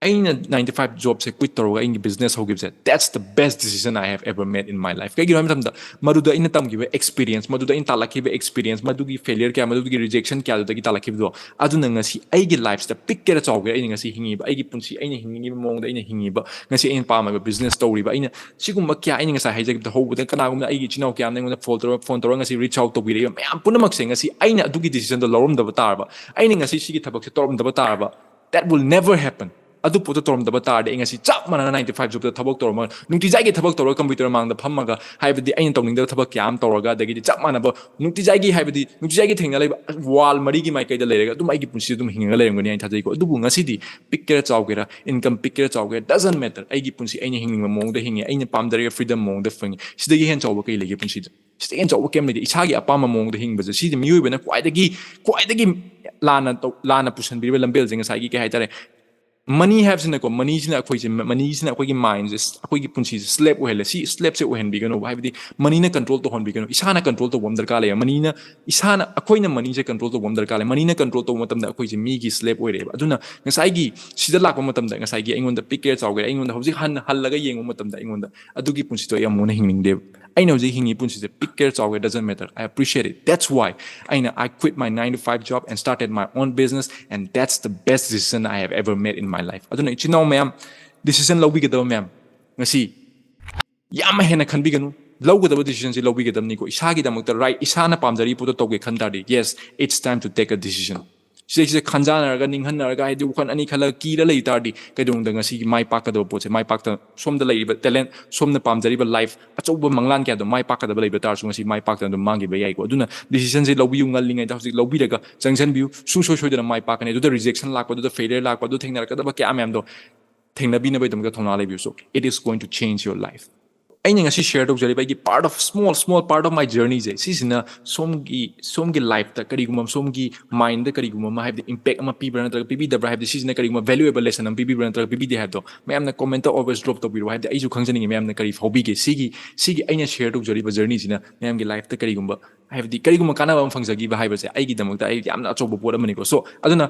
ꯑꯩꯅ ꯅꯥꯏꯟ ꯇꯨ ꯐꯥꯏꯚ ꯖꯣꯕꯁꯦ ꯀ꯭ꯋꯤꯠ ꯇꯧꯔꯒ ꯑꯩꯒꯤ business ꯍꯧꯈꯤꯕꯁꯦ, that's the best decision I have ever made in my life. ꯀꯩꯒꯤꯅꯣ ꯍꯥꯏꯕ ꯃꯇꯝꯗ, ꯃꯗꯨꯗ ꯑꯩꯅ ꯇꯝꯈꯤꯕ ꯑꯦꯛꯁꯄꯤꯔꯤꯌꯦꯟꯁ, ꯃꯗꯨꯗ ꯑꯩꯅ ꯇꯥꯜꯂꯛꯈꯤꯕ ꯑꯦꯛꯁꯄꯤꯔꯤꯌꯦꯟꯁ, ꯃꯗꯨꯒꯤ ꯐꯦꯂꯤꯌꯔ ꯀꯌꯥ, ꯃꯗꯨꯒꯤ ꯔꯤꯖꯦꯛꯁꯟ ꯀꯌꯥꯗꯨꯗꯒꯤ ꯇꯥꯜꯂꯛꯈꯤꯕꯗꯣ, ꯑꯗꯨꯅ ꯉꯁꯤ ꯑꯩꯒꯤ ꯂꯥꯏꯐꯁꯤꯗ ꯄꯤꯛꯀꯦꯔꯥ ꯆꯥꯎꯒꯦꯔꯥ, ꯑꯩꯅ ꯉꯁꯤ ꯍꯤꯡꯉꯤꯕ ꯑꯩꯒꯤ ꯄꯨꯟꯁꯤ, ꯑꯩꯅ ꯍꯤꯡꯅꯤꯡꯉꯤꯕ ꯃꯑꯣꯡꯗ ꯑꯩꯅ ꯍꯤꯡꯉꯤꯕ, ꯉꯁꯤ ꯑꯩꯅ ꯄꯥꯝꯃꯤꯕ ꯕꯤꯖꯤꯅꯦꯁ ꯇꯧꯔꯤꯕ, ꯑꯩꯅ ꯁꯤꯒꯨꯝꯕ ꯀꯌꯥ, ꯑꯩꯅ ꯉꯁꯥꯏ ꯍꯥꯏꯖꯈꯤꯕꯗ ꯍꯧꯕꯗ ꯀꯅꯥꯒꯨꯝꯕ ꯑꯩꯒꯤ ꯏꯆꯤꯟ ꯏꯅꯥꯎ ꯀꯌꯥ ꯑꯃꯅ ꯑꯩꯉꯣꯟꯗ ꯐꯣꯟ ꯇꯧꯔ, ꯐꯣꯟ ꯇꯧꯔꯒ ꯉꯁꯤ ꯔꯤꯆ ꯑꯥꯎꯠ ꯇꯧꯕꯤꯔꯛꯏꯕ ꯃꯌꯥꯝ ꯄꯨꯝꯅꯃꯛꯁꯦ, ꯉꯁꯤ ꯑꯩꯅ ꯑꯗꯨꯒꯤ ꯗꯤꯁꯤꯖꯟꯗꯣ ꯂꯧꯔꯝꯗꯕ ꯇꯥꯔꯕ, ꯑꯩꯅ ꯉꯁꯤ ꯁꯤꯒꯤ ꯊꯕꯛꯁꯦ ꯇꯧꯔꯝꯗꯕ ꯇꯥꯔꯕ, that will never happen. ꯑꯗꯨ ꯄꯣꯠꯇꯣ ꯇꯧꯔꯝꯗꯕ ꯇꯥꯔꯗꯤ ꯑꯩ ꯉꯁꯤ ꯆꯞ ꯃꯥꯟꯅꯅ ꯅꯥꯏꯟ ꯇꯨ ꯐꯥꯏꯚ ꯖꯣꯕꯇ ꯊꯕꯛ ꯇꯧꯔꯝꯃꯒ, ꯅꯨꯡꯇꯤꯖꯥꯏꯒꯤ ꯊꯕꯛ ꯇꯧꯔꯒ ꯀꯝꯄ꯭ꯌꯨꯇꯔ ꯃꯥꯡꯗ ꯐꯝꯃꯒ, ꯍꯥꯏꯕꯗꯤ ꯑꯩꯅ ꯇꯧꯅꯤꯡꯗꯕ ꯊꯕꯛ ꯀꯌꯥ ꯑꯃ ꯇꯧꯔꯒ, ꯑꯗꯒꯤꯗꯤ ꯆꯞ ꯃꯥꯟꯅꯕ ꯅꯨꯡꯇꯤꯖꯥꯏꯒꯤ, ꯍꯥꯏꯕꯗꯤ ꯅꯨꯡꯇꯤꯖꯥꯏꯒꯤ ꯊꯦꯡꯅ ꯂꯩꯕ ꯋꯥꯜ ꯃꯔꯤꯒꯤ ꯃꯥꯏꯀꯩꯗ ꯂꯩꯔꯒ ꯑꯗꯨꯝ ꯑꯩꯒꯤ ꯄꯨꯟꯁꯤꯗ ꯑꯗꯨꯝ ꯍꯤꯡꯉꯒ ꯂꯩꯔꯝꯒꯅꯤ ꯍꯥꯏꯅ ꯊꯥꯖꯩꯀꯣ꯫ ꯑꯗꯨꯕꯨ ꯉꯁꯤꯗꯤ ꯄꯤꯛꯀꯦꯔꯥ ꯆꯥꯎꯒꯦꯔꯥ, ꯏꯟꯀꯝ ꯄꯤꯛꯀꯦꯔꯥ ꯆꯥꯎꯒꯦꯔꯥ, doesn't matter. ꯑꯩꯒꯤ ꯄꯨꯟꯁꯤ ꯑꯩꯅ ꯍꯤꯡꯅꯤꯡꯕ ꯃꯑꯣꯡꯗ ꯍꯤꯡꯉꯤ, ꯑꯩꯅ ꯄꯥꯝꯖꯔꯤꯕ ꯐ꯭ꯔꯤꯗꯝ ꯃꯑꯣꯡꯗ ꯐꯪꯉꯤ꯫ ꯁꯤꯗꯒꯤ ꯍꯦꯟꯅ ꯆꯥꯎꯕ ꯀꯩ ꯂꯩꯒꯦ ꯄꯨꯟꯁꯤꯗ? ꯁꯤꯗꯒꯤ ꯍꯦꯟꯅ ꯆꯥꯎꯕ ꯀꯩꯝ ꯂꯩꯇꯦ꯫ ꯏꯁꯥꯒꯤ ꯑꯄꯥꯝꯕ ꯃꯑꯣꯡꯗ ꯍꯤꯡꯕꯁꯦ, ꯁꯤꯗꯤ ꯃꯤꯑꯣꯏꯕꯅ ꯈ꯭ꯋꯥꯏꯗꯒꯤ, ꯈ꯭ꯋꯥꯏꯗꯒꯤ ꯂꯥꯟꯅ ꯇꯧ-, ꯂꯥꯟꯅ ꯄꯨꯁꯟꯕꯤꯔꯤꯕ ꯂꯝꯕꯦꯜꯁꯦ ꯉꯁꯥꯏꯒꯤ ꯀꯩ ꯍꯥꯏꯇꯥꯔꯦ, ꯃꯅꯤ ꯍꯥꯏꯕꯁꯤꯅꯀꯣ, ꯃꯅꯤꯁꯤꯅ ꯑꯩꯈꯣꯏꯁꯦ, ꯃꯅꯤꯁꯤꯅ ꯑꯩꯈꯣꯏꯒꯤ ꯃꯥꯏꯟꯁꯦ, ꯑꯩꯈꯣꯏꯒꯤ ꯄꯨꯟꯁꯤꯁꯦ ꯁ꯭ꯂꯦꯞ ꯑꯣꯏꯍꯜꯂꯦ꯫ ꯁꯤ ꯁ꯭ꯂꯦꯞꯁꯦ ꯑꯣꯏꯍꯟꯕꯤꯒꯅꯣꯕ, ꯍꯥꯏꯕꯗꯤ ꯃꯅꯤꯅ ꯀꯟꯇ꯭ꯔꯣꯜ ꯇꯧꯍꯟꯕꯤꯒꯅꯨ꯫ ꯏꯁꯥꯅ ꯀꯟꯇ꯭ꯔꯣꯜ ꯇꯧꯕ ꯑꯃ ꯗꯔꯀꯥꯔ ꯂꯩꯌꯦ꯫ ꯃꯅꯤꯅ, ꯏꯁꯥꯅ, ꯑꯩꯈꯣꯏꯅ ꯃꯅꯤꯁꯦ ꯀꯟꯇ꯭ꯔꯣꯜ ꯇꯧꯕ ꯑꯃ ꯗꯔꯀꯥꯔ ꯂꯩ꯫ ꯃꯅꯤꯅ ꯀꯟꯇ꯭ꯔꯣꯜ ꯇꯧꯕ ꯃꯇꯝꯗ ꯑꯩꯈꯣꯏꯁꯦ ꯃꯤꯒꯤ ꯁ꯭ꯂꯦꯞ ꯑꯣꯏꯔꯦꯕ꯫ ꯑꯗꯨꯅ ꯉꯁꯥꯏꯒꯤ ꯁꯤꯗ ꯂꯥꯛꯄ ꯃꯇꯝꯗ, ꯉꯁꯥꯏꯒꯤ ꯑꯩꯉꯣꯟꯗ ꯄꯤꯛꯀꯦꯔꯥ ꯆꯥꯎꯒꯦꯔꯥ, ꯑꯩꯉꯣꯟꯗ ꯍꯧꯖꯤꯛ ꯍꯟꯅ ꯍꯜꯂꯒ ꯌꯦꯡꯕ ꯃꯇꯝꯗ, ꯑꯩꯉꯣꯟꯗ ꯑꯗꯨꯒꯤ ꯄꯨꯟꯁꯤꯗꯣ ꯑꯩ ꯑꯃꯨꯛ ꯍꯟꯅ ꯍꯤꯡꯅꯤꯡꯗꯦꯕ꯫ ꯑꯩꯅ ꯍꯧꯖꯤꯛ ꯍꯤꯡꯉꯤ ꯄꯨꯟꯁꯤꯁꯦ ꯄꯤꯛꯀꯦꯔꯥ ꯆꯥꯎꯒꯦꯔꯥ, doesn't matter. I appreciate it. That's why ꯑꯩꯅ, I quit my nine to five job and started my own business, and that's the best decision I have ever made in my life. ꯑꯗꯨꯅ ꯏꯆꯤꯟ ꯏꯅꯥꯎ ꯃꯌꯥꯝ, ꯗꯤꯁꯤꯖꯟ ꯂꯧꯕꯤꯒꯗꯕ ꯃꯌꯥꯝ, ꯉꯁꯤ ꯌꯥꯝ ꯍꯦꯟꯅ ꯈꯟꯕꯤꯒꯅꯨ꯫ ꯂꯧꯒꯗꯕ ꯗꯤꯁꯤꯖꯟꯁꯤ ꯂꯧꯕꯤꯒꯗꯕꯅꯤꯀꯣ꯫ ꯏꯁꯥꯒꯤꯗꯃꯛꯇ ꯔꯥꯏꯠ, ꯏꯁꯥꯅ ꯄꯥꯝꯖꯔꯤꯕ ꯄꯣꯠꯇꯣ ꯇꯧꯒꯦ ꯈꯟ ꯇꯥꯔꯗꯤ, yes, it's time to take a decision. ꯁꯤꯗꯩꯁꯤꯗ ꯈꯟꯖꯥꯟꯅꯔꯒ, ꯅꯤꯡꯍꯟꯅꯔꯒ, ꯍꯥꯏꯗꯤ ꯋꯥꯈꯜ ꯑꯅꯤ ꯈꯜꯂꯒ ꯀꯤꯔ ꯂꯩ ꯇꯥꯔꯗꯤ, ꯀꯩꯗꯧꯅꯨꯡꯗ ꯉꯁꯤꯒꯤ ꯃꯥꯏ ꯄꯥꯛꯀꯗꯕ ꯄꯣꯠꯁꯦ, ꯃꯥꯏ ꯄꯥꯛꯇ, ꯁꯣꯝꯗ ꯂꯩꯔꯤꯕ ꯇꯦꯂꯦꯟ, ꯁꯣꯝꯅ ꯄꯥꯝꯖꯔꯤꯕ ꯂꯥꯏꯐ, ꯑꯆꯧꯕ ꯃꯪꯂꯥꯟ ꯀꯌꯥꯗꯣ ꯃꯥꯏ ꯄꯥꯛꯀꯗꯕ ꯂꯩꯕ ꯇꯥꯔꯁꯨ, ꯉꯁꯤ ꯃꯥꯏ ꯄꯥꯛꯇꯅ ꯑꯗꯨꯝ ꯃꯥꯡꯈꯤꯕ ꯌꯥꯏꯀꯣ꯫ ꯑꯗꯨꯅ ꯗꯤꯁꯤꯖꯟꯁꯦ ꯂꯧꯕꯤꯌꯨ, ꯉꯜꯂꯤꯉꯩꯗ ꯍꯧꯖꯤꯛ ꯂꯧꯕꯤꯔꯒ ꯆꯪꯁꯤꯟꯕꯤꯌꯨ꯫ ꯁꯨꯡꯁꯣꯏ ꯁꯣꯏꯗꯅ ꯃꯥꯏ ꯄꯥꯛꯀꯅꯤ꯫ ꯑꯗꯨꯗ ꯔꯤꯖꯦꯛꯁꯟ ꯂꯥꯛꯄ, ꯑꯗꯨꯗ ꯐꯦꯂꯤꯌꯔ ꯂꯥꯛꯄ, ꯑꯗꯨ ꯊꯦꯡꯅꯔꯛꯀꯗꯕ ꯀꯌꯥ ꯃꯌꯥꯝꯗꯣ ꯊꯦꯡꯅꯕꯤꯅꯕꯒꯤꯗꯃꯛꯇ ꯊꯧꯅꯥ ꯂꯩꯕꯤꯌꯨ꯫ So it is going to change your life. ꯑꯩꯅ ꯉꯁꯤ ꯁꯤꯌꯔ ꯇꯧꯖꯔꯤꯕ ꯑꯩꯒꯤ part of, small, small part of my journeyꯁꯦ, ꯁꯤꯁꯤꯅ ꯁꯣꯝꯒꯤ, ꯁꯣꯝꯒꯤ ꯂꯥꯏꯐꯇ ꯀꯔꯤꯒꯨꯝꯕ ꯑꯃ, ꯁꯣꯝꯒꯤ ꯃꯥꯏꯟꯗ ꯀꯔꯤꯒꯨꯝꯕ ꯑꯃ, ꯍꯥꯏꯕꯗꯤ ꯏꯝꯄꯦꯛ ꯑꯃ ꯄꯤꯕ꯭ꯔꯥ ꯅꯠꯇ꯭ꯔꯒ ꯄꯤꯕꯤꯗꯕ꯭ꯔꯥ, ꯍꯥꯏꯕꯗꯤ ꯁꯤꯁꯤꯅ ꯀꯔꯤꯒꯨꯝꯕ ꯚꯦꯂꯨꯑꯦꯕꯜ ꯂꯦꯁꯟ ꯑꯃ ꯄꯤꯕꯤꯕ꯭ꯔꯥ ꯅꯠꯇ꯭ꯔꯒ ꯄꯤꯕꯤꯗꯦ ꯍꯥꯏꯕꯗꯣ ꯃꯌꯥꯝꯅ ꯀꯣꯃꯦꯟꯇ always drop ꯇꯧꯕꯤꯔꯣ꯫ ꯍꯥꯏꯕꯗꯤ ꯑꯩꯁꯨ ꯈꯪꯖꯅꯤꯡꯉꯤ ꯃꯌꯥꯝꯅ ꯀꯔꯤ ꯐꯥꯎꯕꯤꯒꯦ꯫ ꯁꯤꯒꯤ, ꯁꯤꯒꯤ ꯑꯩꯅ ꯁꯤꯌꯔ ꯇꯧꯖꯔꯤꯕ ꯖꯔꯅꯤꯁꯤꯅ ꯃꯌꯥꯝꯒꯤ ꯂꯥꯏꯐꯇ ꯀꯔꯤꯒꯨꯝꯕ, ꯍꯥꯏꯕꯗꯤ ꯀꯔꯤꯒꯨꯝꯕ ꯀꯥꯟꯅꯕ ꯑꯃ ꯐꯪꯖꯈꯤꯕ ꯍꯥꯏꯕꯁꯦ ꯑꯩꯒꯤꯗꯃꯛꯇ ꯑꯩ ꯌꯥꯝꯅ ꯑꯆꯧꯕ ꯄꯣꯠ ꯑꯃꯅꯤꯀꯣ꯫ So ꯑꯗꯨꯅ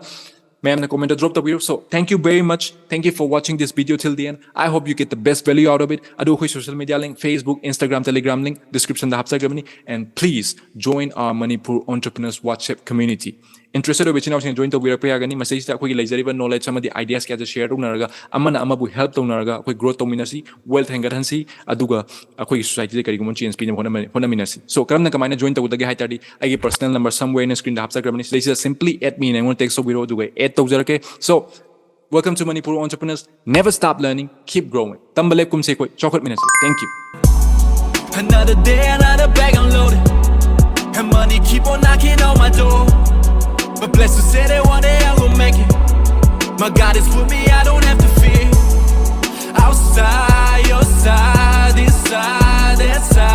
ꯃꯌꯥꯝꯅ comment drop ꯇꯧꯕꯤꯔꯣ. So thank you very much, thank you for watching this video till the end. I hope you get the best value out of it. ꯑꯗꯨ ꯑꯩꯈꯣꯏ social media link, Facebook, Instagram, Telegram link description the ꯍꯥꯞꯆꯈ꯭ꯔꯕꯅꯤ. And please join our Manipur Entrepreneurs WhatsApp community. Interested ꯑꯣꯏꯕ ꯏꯆꯤꯟ ꯏꯅꯥꯎꯁꯤꯡꯅ join ꯇꯧꯕꯤꯔꯛꯄ ꯌꯥꯒꯅꯤ. ꯃꯁꯤꯗꯩꯁꯤꯗ ꯑꯩꯈꯣꯏꯒꯤ ꯂꯩꯖꯔꯤꯕ knowledge ꯑꯃꯗꯤ ideas ꯀꯌꯥꯁꯦ share ꯇꯧꯅꯔꯒ, ꯑꯃꯅ ꯑꯃꯕꯨ help ꯇꯧꯅꯔꯒ ꯑꯩꯈꯣꯏ growth ꯇꯧꯃꯤꯟꯅꯁꯤ, wealth ꯍꯦꯟꯒꯠꯍꯟꯁꯤ, ꯑꯗꯨꯒ ꯑꯩꯈꯣꯏꯒꯤ society ꯗ ꯀꯔꯤꯒꯨꯝꯕ change ꯄꯤꯅꯕ ꯍꯣꯠꯅꯃꯤ-, ꯍꯣꯠꯅꯃꯤꯟꯅꯁꯤ꯫ So ꯀꯔꯝꯅ, ꯀꯃꯥꯏꯅ join ꯇꯧꯒꯗꯒꯦ ꯍꯥꯏ ꯇꯥꯔꯗꯤ, ꯑꯩꯒꯤ personal number somewhere in screen ꯗ ꯍꯥꯞꯆꯈ꯭ꯔꯕꯅꯤ꯫ ꯁꯤꯗꯩꯁꯤꯗ simply add me ꯅ ꯑꯩꯉꯣꯟꯗ text ꯇꯧꯕꯤꯔꯣ, ꯑꯗꯨꯒ add ꯇꯧꯖꯔꯛꯀꯦ꯫ So welcome to Manipur Entrepreneurs. Never stop learning, keep growing. ꯇꯝꯕ ꯂꯦꯞꯀꯨꯝꯁꯦ, ꯑꯩꯈꯣꯏ ꯆꯥꯎꯈꯠꯃꯤꯟꯅꯁꯤ꯫ Thank you. Another day, another bag unloaded. And money keep on knocking on my door. But blessed to say that one day I will make it. My God is with me, I don't have to fear. Outside, your side, inside, that side.